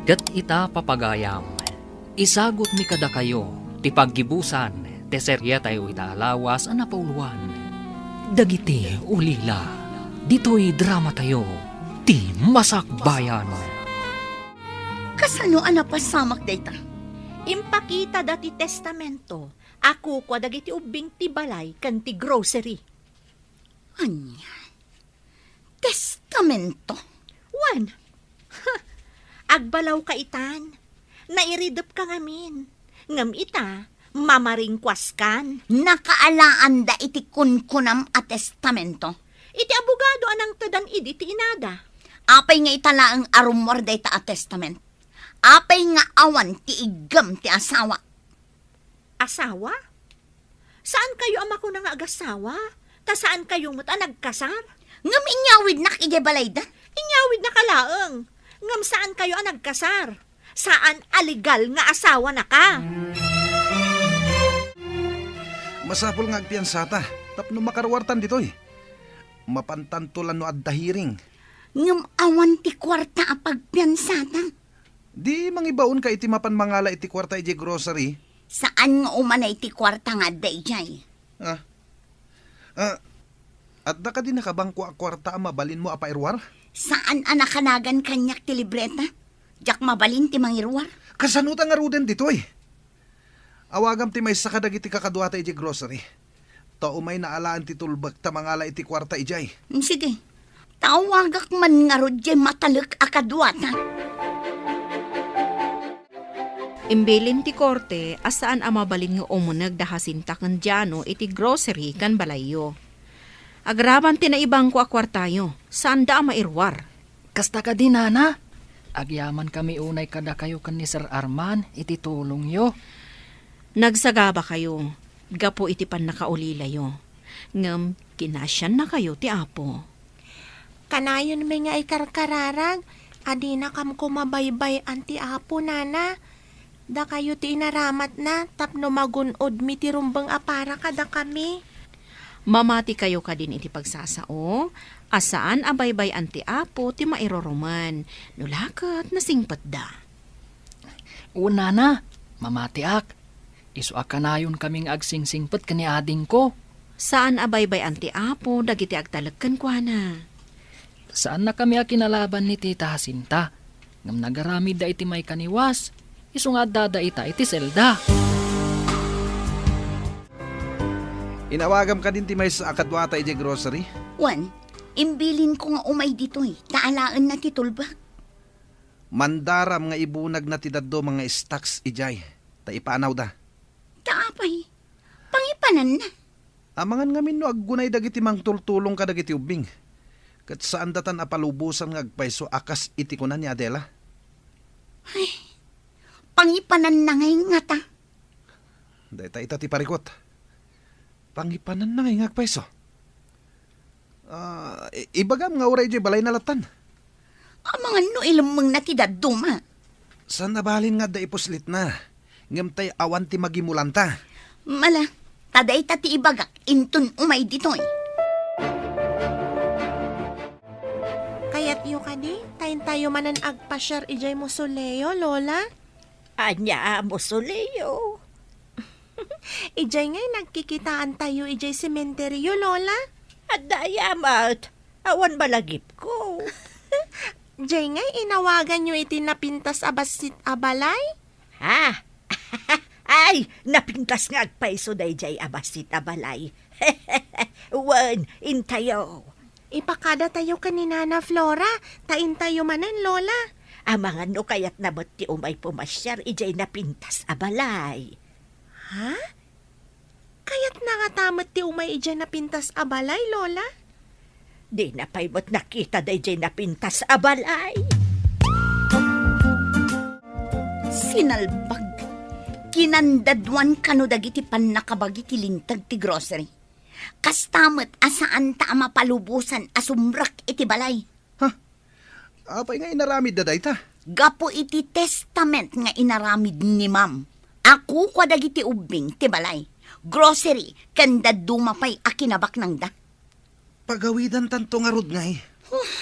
Ket ita, papagayam, isagutmi kadakayo ti paggibusan ti serietayo ita a lawas a napauluan, Dagiti Ulila. Ditoy dramatayo, Ti Masakbayan. Kasano a napasamak dayta? Impakitada ti testamento a kukua dagiti ubbing ti balay ken ti grocery. Ania? Testamento? Wen. Agbalawka itan. Nairidepka ngamin. Ngem ita, mamaringkuaskan. Nakaalaanda iti kunkunam a testamento? Iti abogado a nangtedan idi ti inada. Apay nga ita laeng a rummuar dayta a testament? Apay nga awan ti iggem ti asawa? Asawa? Saankayo a makuna nga agasawa, ta saankayo met a nagkasar? Ngem inyawidnak idiay balayda? Inyawidnaka laeng, ngem saankayo a nagkasar. Saan a legal nga asawanaka. Masapul nga agpiansata tapno makaruartan ditoy. Mapantanto la no adda hearing. Ngem awan ti kuarta a pagpiansata. Di mangibaonka iti mapan mangala iti kuarta idiay grocery? Saan nga umanay ti kuarta nga adda idiay. Ah. Ah, adda kadi nakabangko a kuarta a mabalinmo a pairuar? Saan a nakanagan kaniak ti libreta. Diak mabalin ti mangiruar. Kasano ta ngaruden ditoy? Awagam ti maysa kadagiti kakaduata idiay grocery. Ta umay naalaan ti tulbek ta mangala iti kuarta idiay. Mm, sige. Tawagak man ngarud diay matalek a kaduata. Imbilin ti korte a saan a mabalin nga umuneg da Jacinta ken Diano iti grocery ken balayyo. Agraman ti naibangko a kuartayo, saanda a mairuar. Kasta kadi, Nana? Agyamankami unay kadakayo ken ni Sir Arman iti tulongyo. Nagsagabakayo gapu iti pannakaulilayo, ngem kinasiannakayo ti Apo. Kanayonmi nga ikarkararag a dinakam koma baybay-an ti Apo, Nana. Dakayo ti inaramatna tapno magun-odmi ti rumbeng a para kadakami. Mamatikayo kadin iti pagsasao a saan a baybay-an ti Apo ti mairurumen, no la ket nasingpetda. Wen, Nana, mamatiak. Isu a kanayonkami nga agsingsingpet ken ni adingko. Saan a baybay-an ti Apo dagiti agtalek kenkuana. Saannakami a kinalaban ni Tita Jacinta, ngem nagaramidda iti maikaniwas, isu nga addada ita iti selda. Inawagam kadin ti maysa a kaduata idiay grocery? Wen, imbilinko nga umay ditoy, ta alaenna ti tulbek. Mandaram nga ibunagna ti dadduma nga stocks idiay, ta ipaanawda. Ta apay, pangipananna. Amangan ngamin no aggunay dagiti mangtultulong kadagiti ubbing, ket saandatan a palubosan nga agpayso a kas iti kuna ni Adela. Ay, pangipananna ngay ngata. Dayta ita ti parikut. Pangipananna ngay nga agpayso. Ah, i-, ibagam nga uray idiay balayna lattan. Amangan no ilemmengna ti dadduma. Saan a balin nga adda ipuslitna, ngem tay awan ti magimulanta. Mala, ta dayta ti ibagak inton umay ditoy. Kayatyo kadi, ta intayo manen agpasiar idiay mausoleo, Lola? Ania a mausoleo? Idiay ngay nagkikitaantayo idiay sementeryo, Lola? Adda aya met. Awan malagipko. Jay ngay, inawaganyo iti napintas a bassit a balay? Ha? Ay, napintas nga agpayso dayjay a bassit a balay. Wen, intayo. Ipakadatayo ken ni Nana Flora, ta intayo manen, Lola. Amangan no kayatna met ti umay pumasiar idiay napintas a balay. Ha? Kayatna ngata met ti umay idiay napintas a balay, Lola? Dina pay met nakita daydiay napintas a balay. Sinalbag. Kinandaduan kano dagiti pannakabagi ti linteg ti grocery. Kasta met a saanta a mapalubosan a sumrek iti balay. Ha? Apay nga inaramidda dayta? Gapu iti testament nga inaramid ni Ma'am, a kukua dagiti ubbing ti balay, grocery, ken dadduma pay a kinabaknangda. Pagawidantanto ngarud ngay. Huh,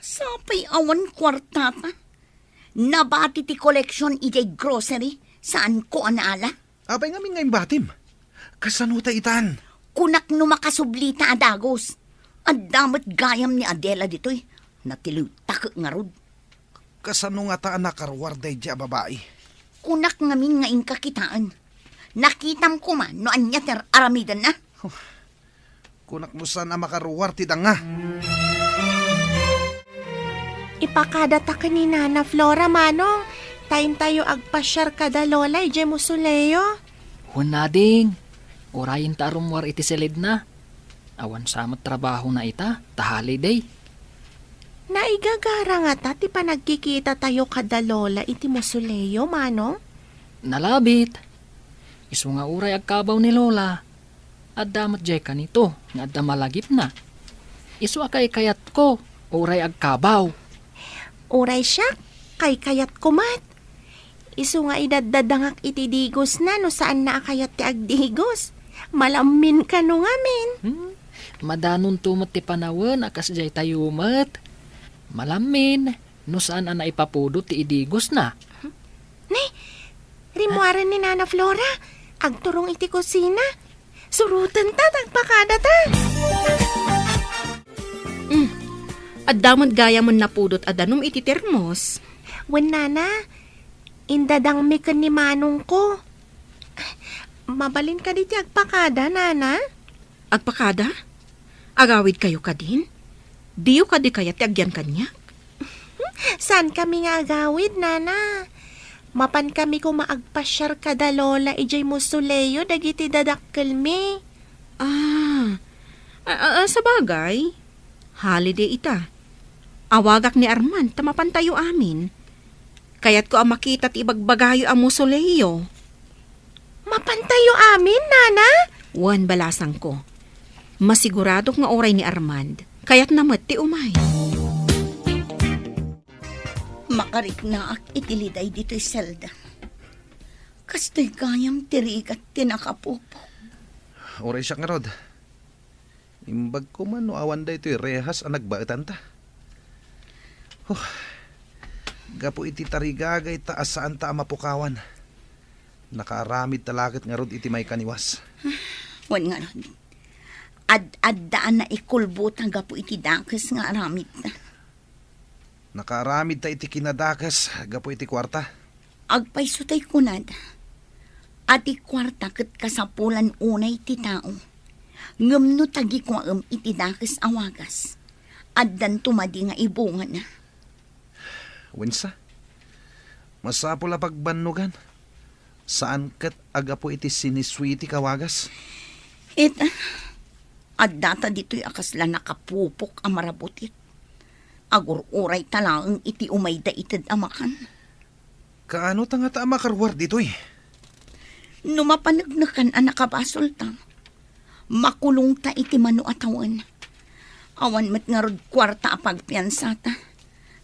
sapay awan kuartata. Nabati ti koleksion idiay grocery, saanko a naala. Apay ngamin nga imbatim? Kasano ta itan? Kunak no makasublita a dagus. Adda met gayam ni Adela ditoy. Natiliwtak ngarud. Kasano ngata a nakaruar daydiay a babai? Kunak ngamin nga inka kitaen. Nakitam koma no ania ti ar-aramidenna. Huh. Kunak no saan a makaruar ti danga. Ipakadata ken ni Nana Flora, Manong, ta intayo agpasiar kada Lola idiay Musuleo. Wen ading, urayenta a rummuar iti silidna. Awan sa met trabahona ita, ta holiday. Naigagara ngata ti panagkikitatayo kada Lola iti Musuleo, Manong? Nalabit. Isu nga uray agkabaw ni Lola, adda met diay kanito nga adda malagipna. Isu a kaykayatko, uray agkabaw. Uray siak, kaykayatko met. Isu nga idaddadangak iti digosna no saanna a kayat ti agdigos. Malammin kano ngamin. Hmm? Madanonto met ti panawen a kasdiay tayo met. Malammin, no saan a naipapudot ti idigosna. Ne, rimmuaren ni Nana Flora. Agturong iti kusina. Surotenta, ta agpakadata. Mm. Adda met gayam a napudot a danum iti termos. Wen, Nana, indadangmi ken ni manongko. Mabalin kadi ti agpakada, Nana? Agpakada? Agawidkayo kadin? Diyo kadi kayat ti agyan kaniak? Saankami nga agawid, Nana. Mapankami koma agpasiar kada Lola idiay Mausoleo dagiti dadakkelmi. Ah, a, a, a, sabagay, holiday ita. Awagak ni Arman ta mapantayo amin. Kayatko a makita ti ibagbagayo a Mausoleo. Mapantayo amin, Nana? Wen, balasangko. Masiguradok nga uray ni Armand, kayatna met ti umay. Makariknaak iti liday ditoy selda. Kastoy gayam ti rigat ti nakapupok. Uray siak ngarud. Imbag koma no awan daytoy rehas a nagbaetanta. Huh. Gapu iti tarigagayta a saanta a mapukawan, nakaaramidta la ket ngarud iti maikaniwas. Wen ngarud, ad-adda a naikulbota gapu iti dakes nga aramidta. Nakaaramidta iti kinadakes gapu iti kuarta. Agpayso tay kunada a ti kuarta ket kasapulan unay ti tao. Ngem no tagikuaem iti dakes a wagas, addanto madi nga ibungana. Wensa, masapul a pagbannogan. Saan ket a gapu iti sinisuitik a wagas? Ita, addata ditoy a kasla nakapupok a marabutit. Agur-urayta laeng iti umayda ited a makan. Kaano ta ngata a makaruar ditoy? No mapaneknekan a nakabasolta, makulongta iti mano a tawen. Awan met ngarud kuarta a pagpiansata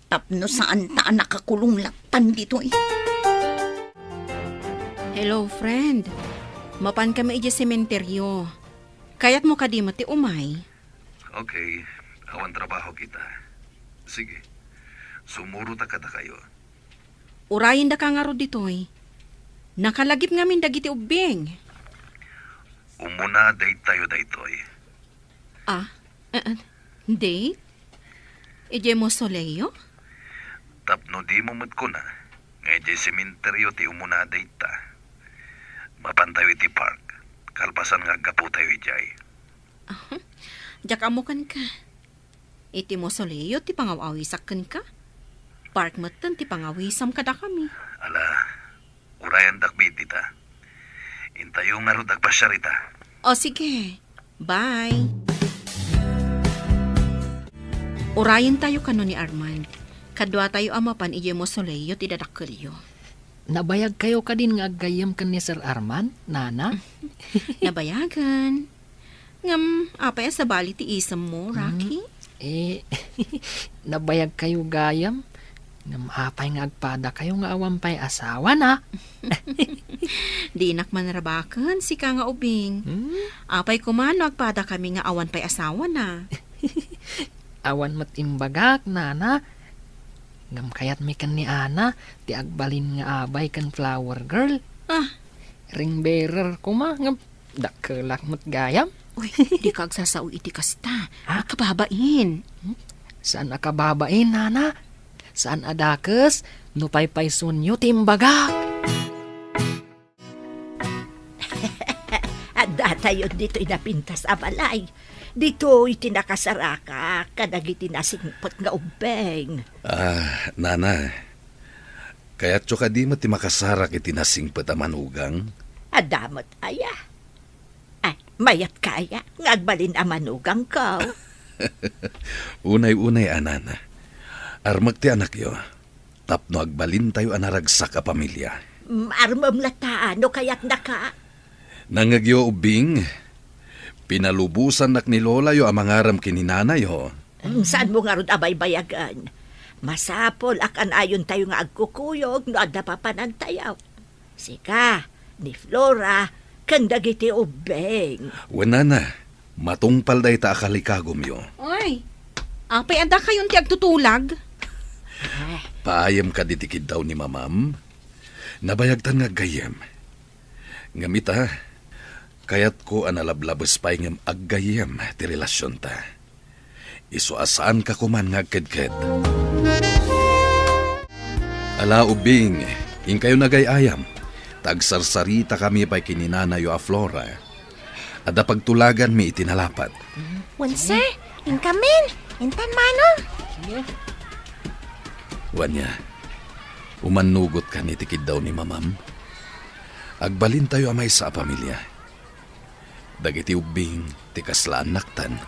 tapno saanta a nakakulong lattan ditoy. Hello, friend. Mapankami idiay sementeryo. Kayatmo kadi met ti umay? Okay, awan trabaho kita. Sige, sumurota kadakayo. Urayendaka ngarud ditoy. Nakalagip ngamin dagiti ubbing. Umuna daytayo daytoy. Ah, eh, eh, date? Idiay mausoleo? Tapno dimo met kuna nga idiay sementeryo ti umuna dayta. Mapantayo iti park, kalpasan nga aggapotayo idiay. Aha. Diak ammo kenka. Iti mausoleo ti pangaw-awisak kenka. Park metten ti pangawisam kadakami. Ala, urayendak bi dita. Intayo ngarud agpasiar ita. O, sige. Bye. Urayentayo kano ni Armand. Kaduatayo a mapan idiay mausoleo ti dadakkelyo. Nabayagkayo kadin nga aggayyem ken ni Sir Armand, Nana? Nabayagen. Ngem, apay a sabali ti isemmo, Rocky? Eh, nabayagkayo gayam. Ngem apay nga agpadakayo nga awan pay asawana? Dinak manrabaken, sika nga ubing. Hmm? Apay koma no agpadakami nga awan pay asawana? Awan met imbagak, Nana. Ngem kayatmi ken ni Ana ti agbalin nga abay ken flower girl. Ah. Ring bearer koma, ngem dakkelak met gayam. Uy, dika agsasao iti kasta. Ah? Kababain. Hmm? Saan a kababain, Nana? Saan a dakes no paypaysuenyo ti imbagak? Addatayo ditoy napintas a balay. Ditoy ti nakasarakak kadagiti nasingpet nga ubbing. Ah, Nana, kayatyo kadi met ti makasarak iti nasingpet a manugang? Adda met aya. Ay, mayatka aya nga agbalin a manugangko? Unay-unay a, Nana. Armek ti anakyo. Tapno agbalintayo a naragsak a pamilia. Mm, armem latta no kayatnaka. Nangngegyo, ubbing, pinalubosannak ni lolayo a mangarem ken ni nanayo. Mm, saanmo ngarud a baybayagen? Masapul a kanayontayo nga agkukuyog no adda papanantayo. Sika, ni Flora, ken dagiti ubbing. Wen, Nana, matungpal dayta a kalikagumyo. Oy, apay addakayon ti agtutulag? Paayem kadi ti kiddaw ni Mamam? Nabayagtan nga aggayyem. Ngem ita, kayatko a nalablabes pay ngem aggayyem ti relasionta. Isu a saanka koman nga agkedked. Ala, ubbing, inkayo nagay-ayam, ta agsarsaritakami pay ken ni nanayo a Flora. Adda pagtulaganmi iti nalapat. Wense, inkamin, intan mano. Wen aya, umannugotkan iti kiddaw ni Mamam. Agbalintayo a maysa a pamilia. Dagiti ubbing ti kasla annaktan.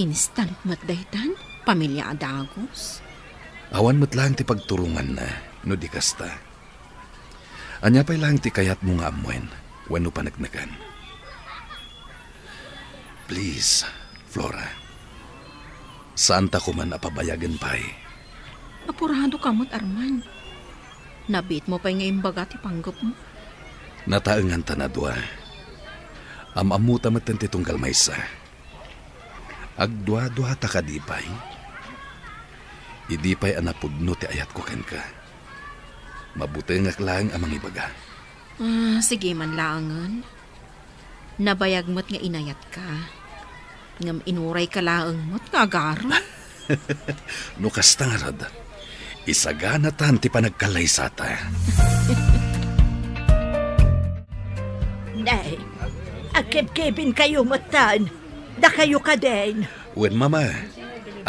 Instant met daytan, pamilia a dagus. Awan met laeng ti pagturonganna no di kasta. Ania pay laeng ti kayatmo nga ammoen wenno paneknekan? Please, Flora. Saanta koman a pabayagen pay. Apuradoka met, Arman. Nabiitmo pay nga imbaga ti panggepmo. Nataengan ta a dua. Am-ammota metten ti tunggal maysa. Agduaduata kadi pay? Idi pay a napudno ti ayatko kenka, mabutengak laeng a mangibaga. Ah, sige man laengen. Nabayag met nga inayatka. Ngem inurayka laeng met nga agarem. No kasta ngarud, isaganatan ti panagkallaysata. Nay, agkebkebinkayo metten. Dakayo kadin. Wen, Mama,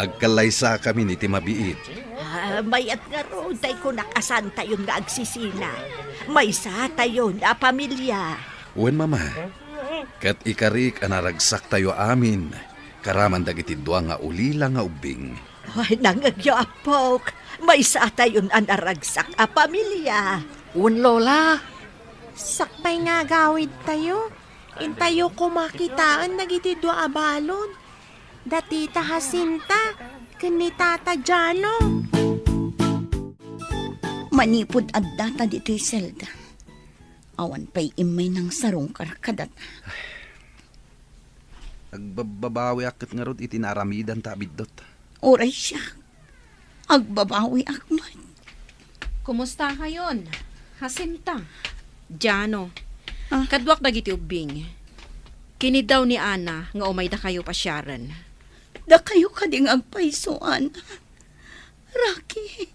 agkallaysakamin iti mabiit. Ah, mayat ngarud tay kunak a saantayon nga agsisina. Maysatayon a pamilia. Wen, Mama, ket ikarik a naragsaktayo amin, karaman dagiti dua nga ulila nga ubbing. Ay, nangngegyo, Apok. Maysatayon a naragsak a pamilia. Wen, Lola. Sakbay nga agawidtayo, intayo koma kitaen dagiti dua a balon. Da Tita Jacinta ken ni Tata Jano. Manipud addata ditoy selda, awan pay immay nangsarungkar kadata. Agbabbabawiak ket ngarud iti naaramidanta a biddut. Uray siak, agbabawiak met. Kumusta kayon, Jacinta? Jano. Ah. Kaduak dagiti ubbing. Kiniddaw ni Ana nga umaydakayo pasiaren. Dakayo kadi nga agpayso, Ana? Rocky,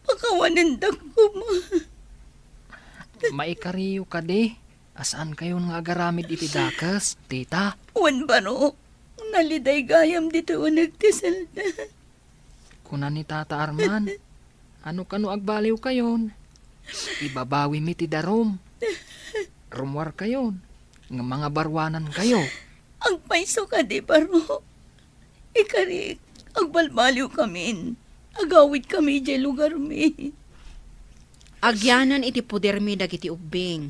pakawanendak koma. Maikariyo kadi a saankayon nga agaramid iti dakes, tita? Wen, Baro, naliday gayam ditoy uneg ti selda. Kuna ni Tata Arman, "Ano kano agbaliwkayon? Ibabawimi ti darum. Rummuarkayon, nga mangabaruanankayo." Agpayso kadi, Baro. Ikarik, agbalbaliwkamin. Agawidkami idiay lugarmi. Agyanan iti podermi dagiti ubbing.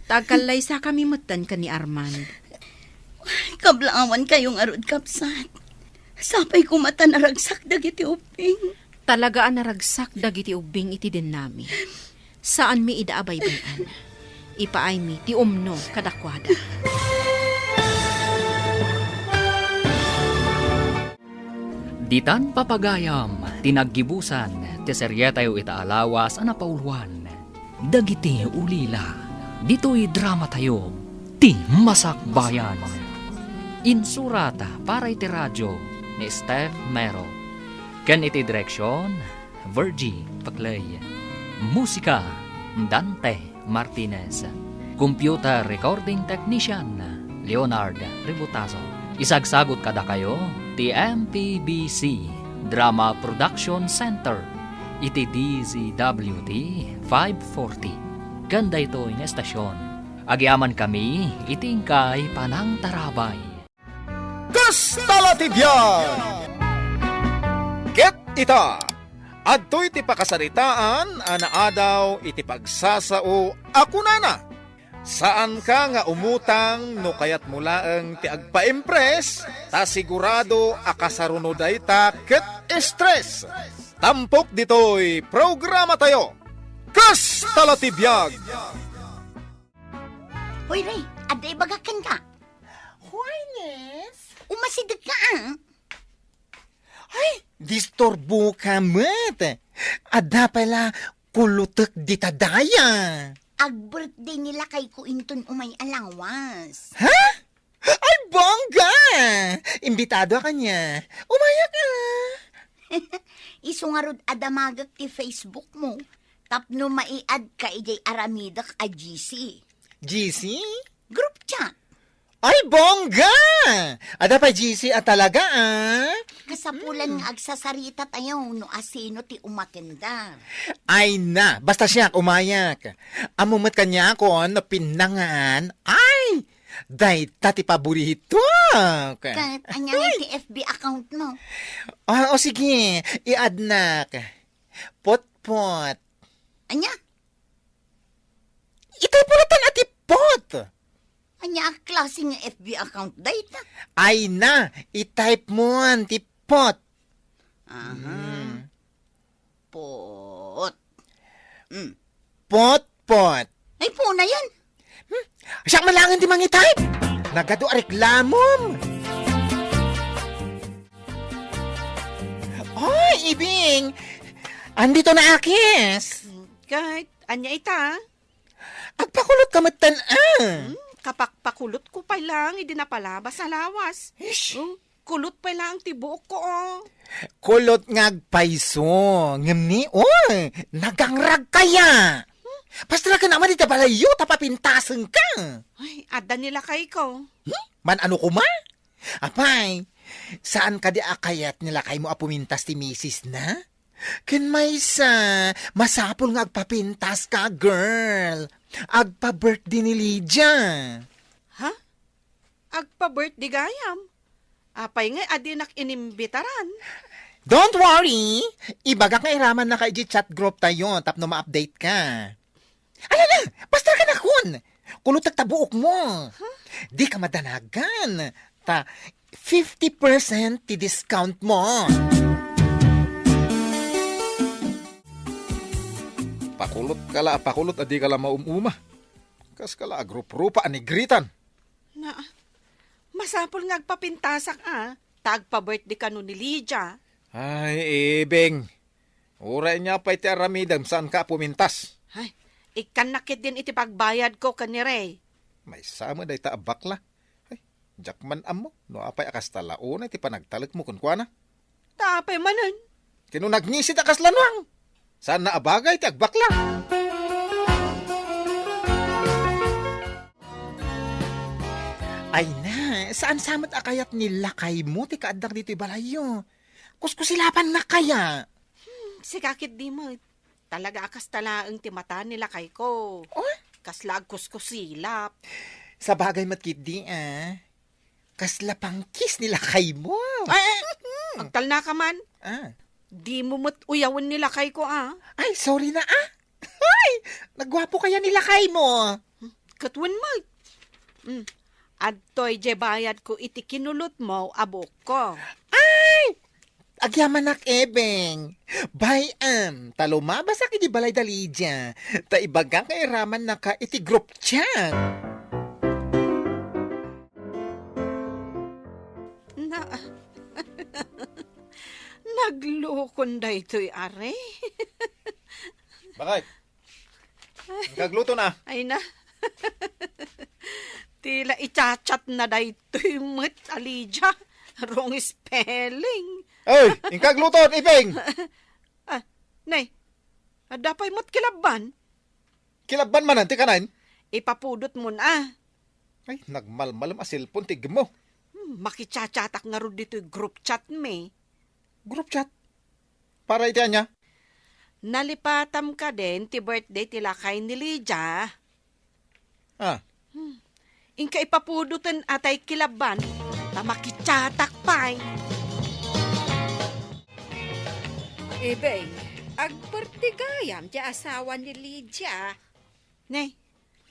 Ta agkallaysakami metten ken ni Armand. Kablawankayo ngarud, kabsat. Sapay koma ta naragsak dagiti ubbing. Talaga a naragsak dagiti ubbing iti dennami. Saanmi ida a baybay-an. Ipaaymi ti umno kadakuada. Ditan papagayam ti naggibusan ti serietayo ita a lawas a napauluan, Dagiti Ulila. Ditoy dramatayo, Ti Masakbayan. Insurat para iti radio ni Steph Mero. Ken iti direksion, Virgie Paclay. Musika, Dante Martinez. Computer Recording Technician, Leonard Ributazo. Isagsagut kadakayo ti M P B C Drama Production Center iti D Z W T five forty. Ken daytoy nga estasion, agyamankami iti inkay panangtarabay. Kasta la ti biag! Ket ita, adtoy ti pakasaritaan a naadaw iti pagsasao a kunana, "Saanka nga umutang no kayatmo laeng ti agpa-impress, ta sigurado a kasaruno dayta ket stress." Tampok ditoy programatayo, Kasta la ti biag! Hoy, Ray, adda ibagak kenka. Hoy, Nes. Umasidegka, a. Ay, disturboka met. Adda pay la kulutek dita daya. Ag-birthday ni lakayko inton umay a lawas. Ha? Ay, bongga! Imbitadoak ania. Umayak a. Isu ngarud a damagek ti Facebook mo tapno maiadka idiay aramidek a G C. G C? Group chat. Ay, bongga! Adda pay G C a talaga, a. Kasapulan nga agsasarita tayo no asino ti umatendar. Ay na, basta siak, umayak. Ammo met kaniakon no pinnangan. Ay, dayta ti paboritok. Ket ania ngay ti F B account mo? Ah, o sige, i-add-nak. Potpot. Ania? Itay pulatan a ti pot. Ania a klase nga F B account dayta? Ay na, i-type mo ti pot. Aha. Mm. Pot. Mm. Pot, pot. Ay, puna yan. Hmm? Siak man laeng ti mangi-type. Nagadu a reklamom. Oy, Ibing! Andito na akis! Ket, ania ita? Agpakulot ka metten, a? Hmm, kapakpakulot ko pay lang idi napalabas a lawas. Ish! Oh, kulot pay lang ti buok ko, oh. Kulot nga agpayso. Ngem ni, oh, nagangrag kaya. Hmm? Pastra ka naman iti balayyo, ta papintasen ka. Ay, adda ni lakay ko. Hmm? Man ano kuma? Apay, saan kadi a kayat ni lakaymo a pumintas ti misis na? Ken maysa, masapul nga agpapintas ka, girl. Agpa-birthday ni Lydia. Ha? Agpa-birthday gayam? Apay nga adinak inimbitaran? Don't worry! Ibagak nga iraman na ka iti chat group tayo tapno ma-update ka. Ala na! Basta ka na kun! Kulutek ta buok mo! Huh? Di ka madanagan! Ta fifty percent ti discount mo! Pakulot ka la, pakulot a di ka la maum-uma. Kas ka la, agrup-rupa a nigritan. Na, masapul nga agpapintasak a, ta agpa-birthday kano ni Lydia. Ay, Ibing. Uray nia pay ti aramidem, saan ka pumintas? Ay, ikkan na ketdin iti pagbayad ko ken ni Ray. Maysa met dayta a bakla. Ay, diak man ammo no apay a kasta la unay ti panagtalek mo kenkuana. Ta apay manen? Ken no nagngisi ta kasla nuang, saanna a bagay ti agbakla. Ay na, saan sa met a kayat ni lakaymo ti kaaddak ditoy balayyo? Kuskusilapannak kaya? Hmm, sika ketdi met. Talaga a kasta laeng ti mata ni lakayko. Oh? Kasla agkuskusilap. Sabagay met ketdi, ah. Kasla pangkis ni lakaymo. Ay, ay, agtalnaka man. Ah. Dimo met uyawen ni lakayko, ah. Ay, sorry na, ah. Ay, nagguapo kaya ni lakaymo. Ket wen met. Mm. Adtoy diay bayadko iti kinulotmo a buokko. Ay! Agyamanak, Ebeng. Bay-am, ta lumabasak iti balay da Lydia. Ta ibagak nga iramannaka iti group chat. Na, naglukon daytoy, are. Bakit? Inkagluto na. Ay na. Ti la i-chat-chat na daytoy met a Lydia. Wrong spelling. Ay, inkagluto, Iping. Ah, nay. Adda pay met kilabban. Kilabban manen ti kanen? Ipapudot mon, ah. Ay, nagmalmalem a cellphone ti igmo. Hmm, makichachatak ngarud ditoy group chat mi. Group chat? Para iti ania? Nalipatam kadin ti birthday ti lakay ni Lydia. Ah. Hmm. Inka ipapudoten atay kilabban, ta makichatak pay. Ibing, agbirthday gayam ti asawa ni Lydia. Ne,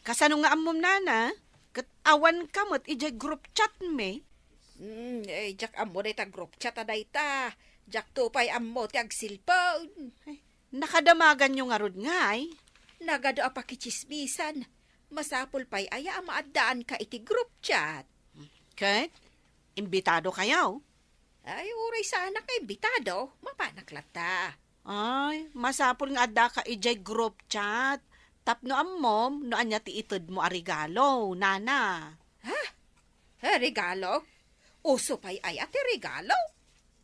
kasano nga ammom, nana? Ket awanka met idiay group chat mi? Hmm, eh, diak ammo dayta group chat a dayta. Diakto pay ammo ti agcellphone. Ay, nakadamaganyo ngarud ngay? Nagadu a pakitsismisan. Masapul pay aya a maaddaanka iti group chat? Ket, imbitado kayo? Ay, uray saanak nga imbitado, mapanak latta. Ay, masapul nga addaka idiay group chat. Tapno ammom no ania ti itedmo a regalo, nana. Ha? Eh, regalo? Uso pay aya ti regalo?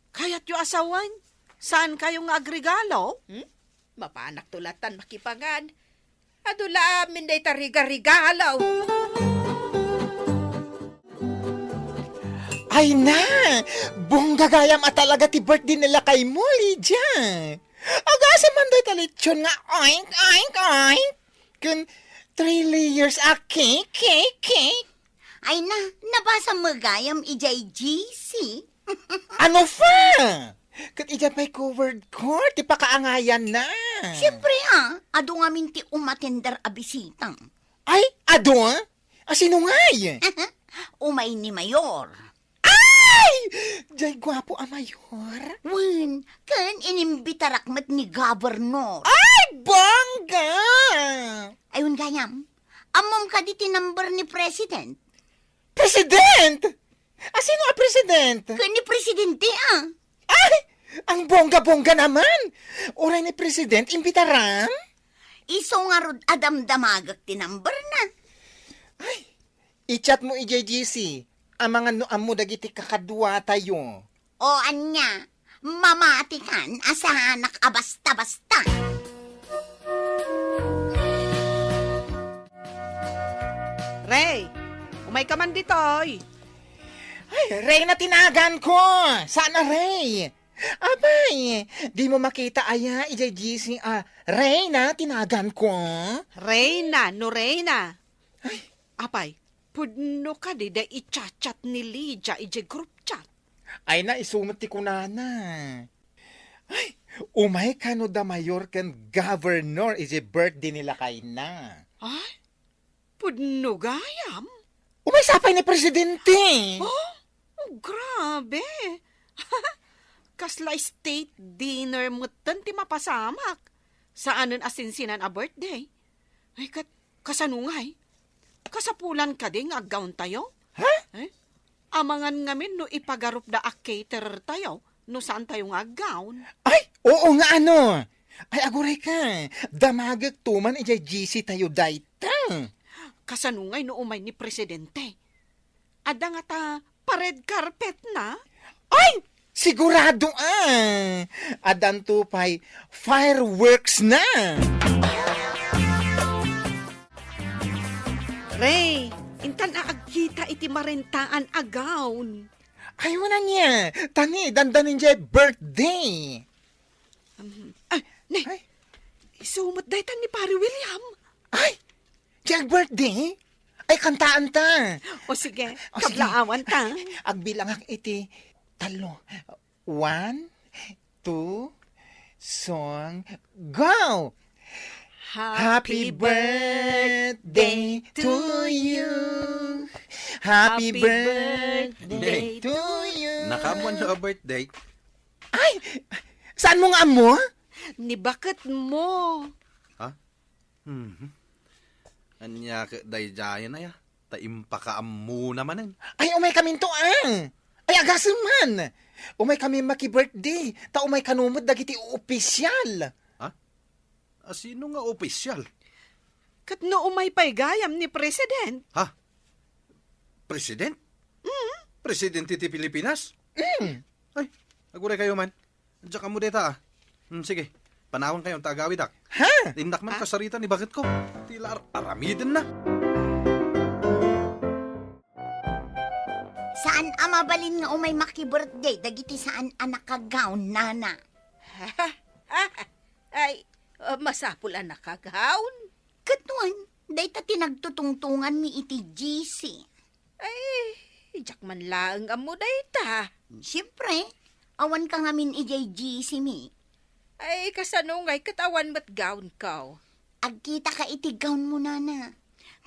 Kayatyo a sawen? Saan kayo nga agregalo? Hmm? Mapanakto lattan makipangan. Adu la amin dayta riga-rigalo. Ay na! Bongga gayam a talaga ti birthday ni lakaymo, Lydia! Agasem man dayta lechon nga oink, oink, oink! Ken three layers a cake, cake, cake! Ay na, nabasam met gayam idiay G C. Ano pa? Ket idiay pay covered court ti pakaangayanna. Siempre, ah, adu ngamin ti umatender a bisita. Ay, adu? A sino ngay? Umay ni Mayor. Ay! Diay guapo a Mayor? Wen, ken inimbitarak met ni Governor. Ay, bongga! Ay, wen gayam, ammom kadi ti number ni President? President? A sino a president? Ken ni Presidente, ah. Ay! Ang bongga-bongga naman! Uray ni President, imbitaram? Isu ngarud a damdamagek ti number na. Ay! I-chat mo idiay G C. Amangan no ammo dagiti kakaduatayo. O ania, mamatikan a saanak a basta-basta. Ray, umay ka man ditoy. Ay, Reyna ti naganko. Saan a Ray? Abay, di mo makita aya idiay G C a Reyna ti naganko? Reyna, no Reyna. Ay. Apay, pudno kadi da i-chat-chat ni Lydia idiay group chat? Ay, na, isu met ti kunana. Ay, umay kano da Mayor ken Governor idiay birthday ni lakayna. Ay, pudno gayam? Umay sapay ni Presidente. Oh, oh, grabe. Kasla state dinner metten ti mapasamak. Saanen a sinsinan a birthday. Ay, kat-, kasano ngay? Kasapulan kadi nga aggawntayo? Ha? Eh? Amangan ngamin no ipagarupda a caterer tayo no saan tayo nga aggawn. Ay, oo nga ano! Ay, aguray ka, damagek to man idiay G C tayo dayta. Kasano ngay no umay ni Presidente? Adda ngata pa-red carpet na? Ay! Sigurado, ah! Addanto pay fireworks na! Ray, intan a agkita iti marentaan a gown. Ay, wala niya. Tani, dandanin jay birthday. Um, ah, ne, Ay. Isu met daytan ni Pare William. Ay, jay birthday? Ay, kantaan ta. O sige, O sige. Kablaawan ta. Agbilangak iti tallo. One, two, song, go! Happy birthday to you. Happy Happy birthday birthday. to you. Nakaammoan nga birthday? Ay! Saan mo nga ammo? Ni baket mo. Ha? Mhm. Ania ket daydiayen aya? Ta impakaammona manen. Ay, umay kaminto, ah! Ay, agasem man! Umay kami maki-birthday, ta umay kano met dagiti opisyal. Ha? A, sino nga opisyal? Ket no umay pay gayam ni President? Ha? President? Mm. Presidente ti Pilipinas? Mm. Ay, aguray kayo man. Diak ammo dayta, ah. Hmm, sige. Panawan kayo, ta agawidak. Ha? Innak man Ah? kasarita ni baket ko. Ti la ar-, aramiden na. Saan a mabalin nga umay maki-birthday dagiti saan a naka-gown, nana? Ay, ah, masapul a naka-gown. Ket wen, dayta ti nagtutungtunganmi iti G C. Ay, diak man laeng ammo dayta. Siempre, awan ka ngamin idiay G C mi. Ay, kasano ngay ket awan met gown ko? Agkita ka iti gown mo, nana.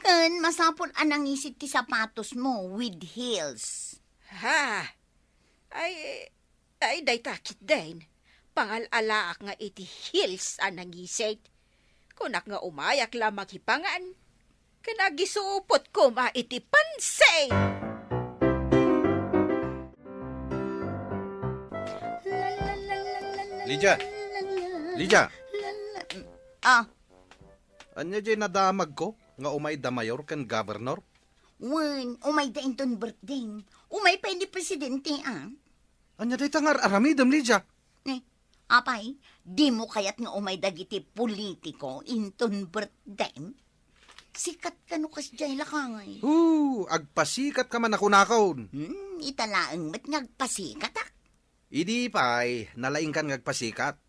Ken masapul a nangisit ti sapatos mo with heels. Ha? Ay, ay, dayta ketdin. Pangal-alaak nga iti heels a nangisit. Kunak nga umayak la makipangan. Ken agisupot koma iti pansit. Lydia! Lydia! Ah, Ania jay nadamagko nga umay da mayor ken governor? Wen, umay da inton birthday. Umay pay ni presidente, ah. Ania dayta nga ar-aramidem, Lydia? Ne, apay, dimo kayat nga umay dagiti politiko inton birthday? Sikat kano kasdiay, lakay. Hoo, agpasikat ka man a kunakon. Hmm, ita laeng met nga agpasikatak. Idi pay, nalaingkan nga agpasikat.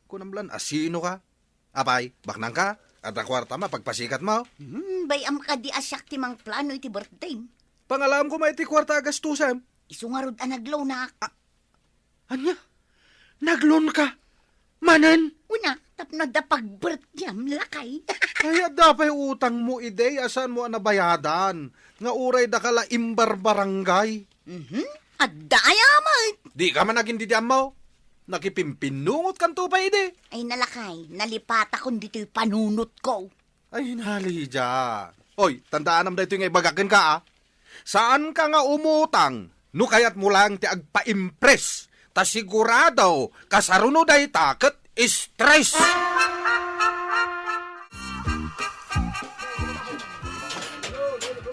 Kunam lan a sino ka? Apay, baknang ka? Adda kuarta ma pagpasikat mo? Hmm, bay-am kadi a siak ti mangplano iti birthday. Pangalaam ko ma iti kuarta a gastusem. Isu ngarud a nagloanak. Ah, ania? Nagloan ka? Manen? Una, tapno adda pagbirthdayam, lakay. Ay, adda pay utang mo, idi, a saan mo a nabayadan. Nga uray daka la imbarbarangay. Mhm. Adda aya met. Di ka man agin didiammo. Nakipimpinnungot kanto pay idi. Ay, nalakay, nalipatakon ditoy panunot ko. Ay, na, Lydia. Oy, tandaanam daytoy nga ibagak kenka, ah. Saan ka nga umutang no kayat mo lang ti agpa-impress. Ta sigurado, kasaruno dayta ket stress.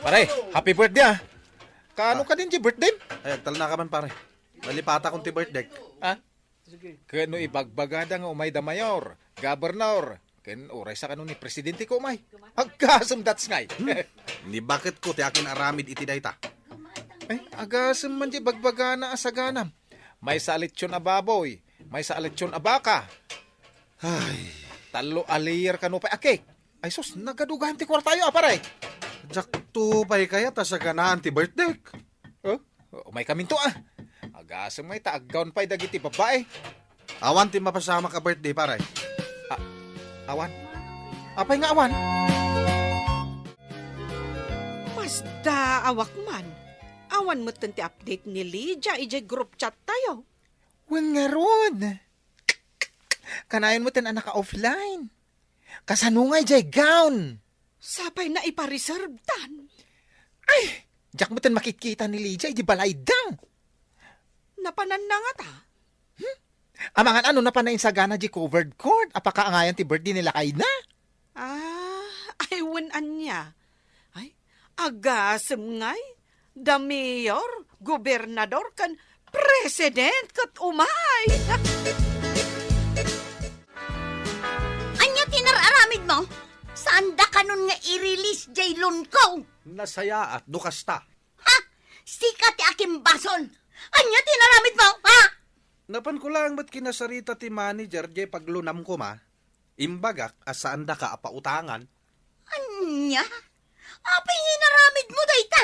Pare, happy birthday, ah. Kaano Ah. ka din ti birthday? Ay, agtalna ka man, pare. Nalipatakon ti birthday. Ah? Ken no ibagbagada nga umay da mayor, gobernador, ken uray sa kano ni presidente ko umay. Agasem, that's ngay. Hmm. Ni baket ko ti akin aramid iti dayta. Ay, agasem man ti bagbagana a saganam. Maysa a lechon a baboy, maysa a lechon a baka. Ay. Tallo a layer kano pay a cake. Ay sus, nagadugayan ti kuartayo, a, pare. Diak to pay kayat a saganaan ti birthday. Oh, umay kaminto, ah. Agasem ngay ta aggawn pay dagiti babbai. Awan ti mapasamak a birthday, pare. Ah, awan. Apay nga awan? Masdaawak man. Awan metten ti update ni Lydia idiay group chat tayo. Wen ngarud. Kanayon metten a naka-offline. Kasano ngay jay gown? Sapay naipareservetan. Ay, diak metten makitkita ni Lydia idi balayda. Napananna ngata? Hmm? Amangan ano napan insagana di covered court a pakaangayan ti birthday ni lakayna? Ah, ay wen ania. Ay, agasem ngay. Da mayor, gobernador, ken President ket umay! Ania ti nar-aramidmo? Saanda kanon nga i-release jay loan ko? Nasayaat no kasta. Ha? Sika ti akimbasol! Ania ti nar-aramidmo, ha? Napanko laeng met kinasarita ti manager jay paglunamko, ma. Imbagak a saandaka a pautangan. Ania? Apay nga inaramidmo dayta?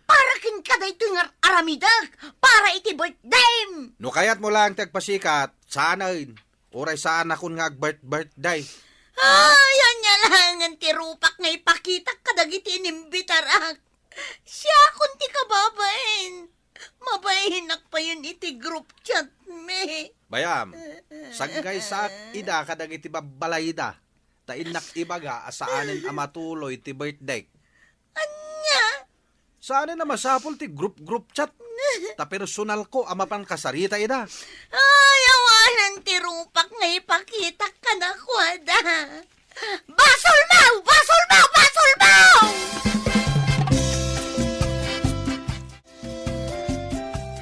Para kenka daytoy nga ar-aramidek, para iti birthdayem. No kayatmo laeng ti agpasikat, saanen. Uray saanakon nga agbirth-birthday. Ay, ania laengen ti rupak nga ipakitak kadagiti inimbitarak. Siakon ti kababain. Mabainak payen iti group chat mi. Bayam, saggaysaak ida kadagiti babbalayda, ta innak ibaga a saanen a matuloy ti birthday. Ania? Saanen a masapul ti group-group chat. Ta personal ko a mapan kasarita ida. Ay, awanan ti rupak nga ipakitak kadakuada. Basolmo! Basolmo! Basolmo!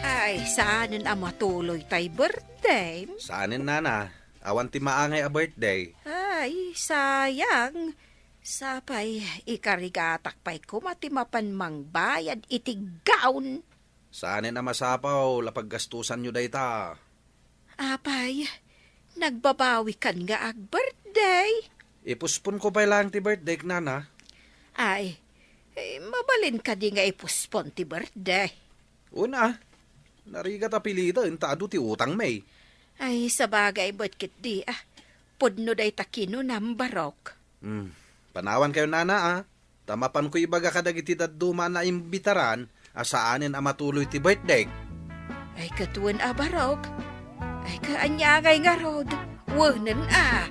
Ay, saanen a matuloy tay birthday? Saanen, nana. Awan ti maangay a birthday. Ay, sayang. Sapay, ikarigatak pay koma ti mapan mangbayad iti gown. Saanen a masapul a paggastusanyo dayta. Apay, nagbabawikan nga ag-birthday. Ipuspon ko pay laeng ti birthday, nana. Ay, eh, mabalin kadi nga ipuspon ti birthday? Una, narigat a piliten ta adu ti utang, May. Ay, sabagay met ketdi, ah. Pudno dayta kinunam, Barok. Hmm, panawan kayo, nana, ah. Ta mapanko ibaga kadagiti dadduma a naimbitaran a saanen a matuloy ti birthday. Ay, katuen a Barok. Ay, kaanyangay ngarud. Wenen a.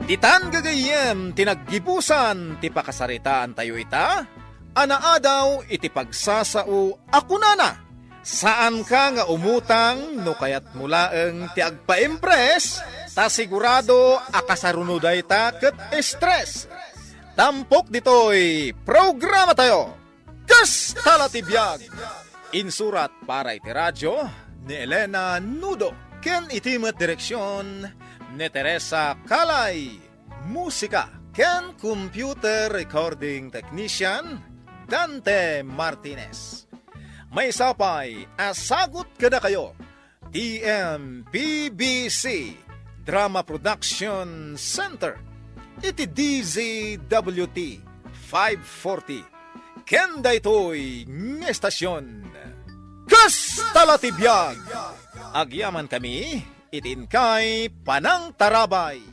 Ditan gagayyem ti naggibusan ti pakasaritaantayo ita, a naadaw iti pagsasao a kunana, saanka nga umutang no kayatmo laeng ti agpa-impress, ta sigurado a kasaruno dayta ket stress. Tampok ditoy programatayo, Kasta la ti biag! Insurat para iti radio ni Elena Nudo ken iti met direksion ni Teresa Calay. Musika ken computer recording technician, Dante Martinez. Maysa pay a sagut kadakayo ti M P B C Drama Production Center iti D Z W T five forty. Ken daytoy nga estasion, Kasta la ti biag! Agyamankami iti inkay panangtarabay.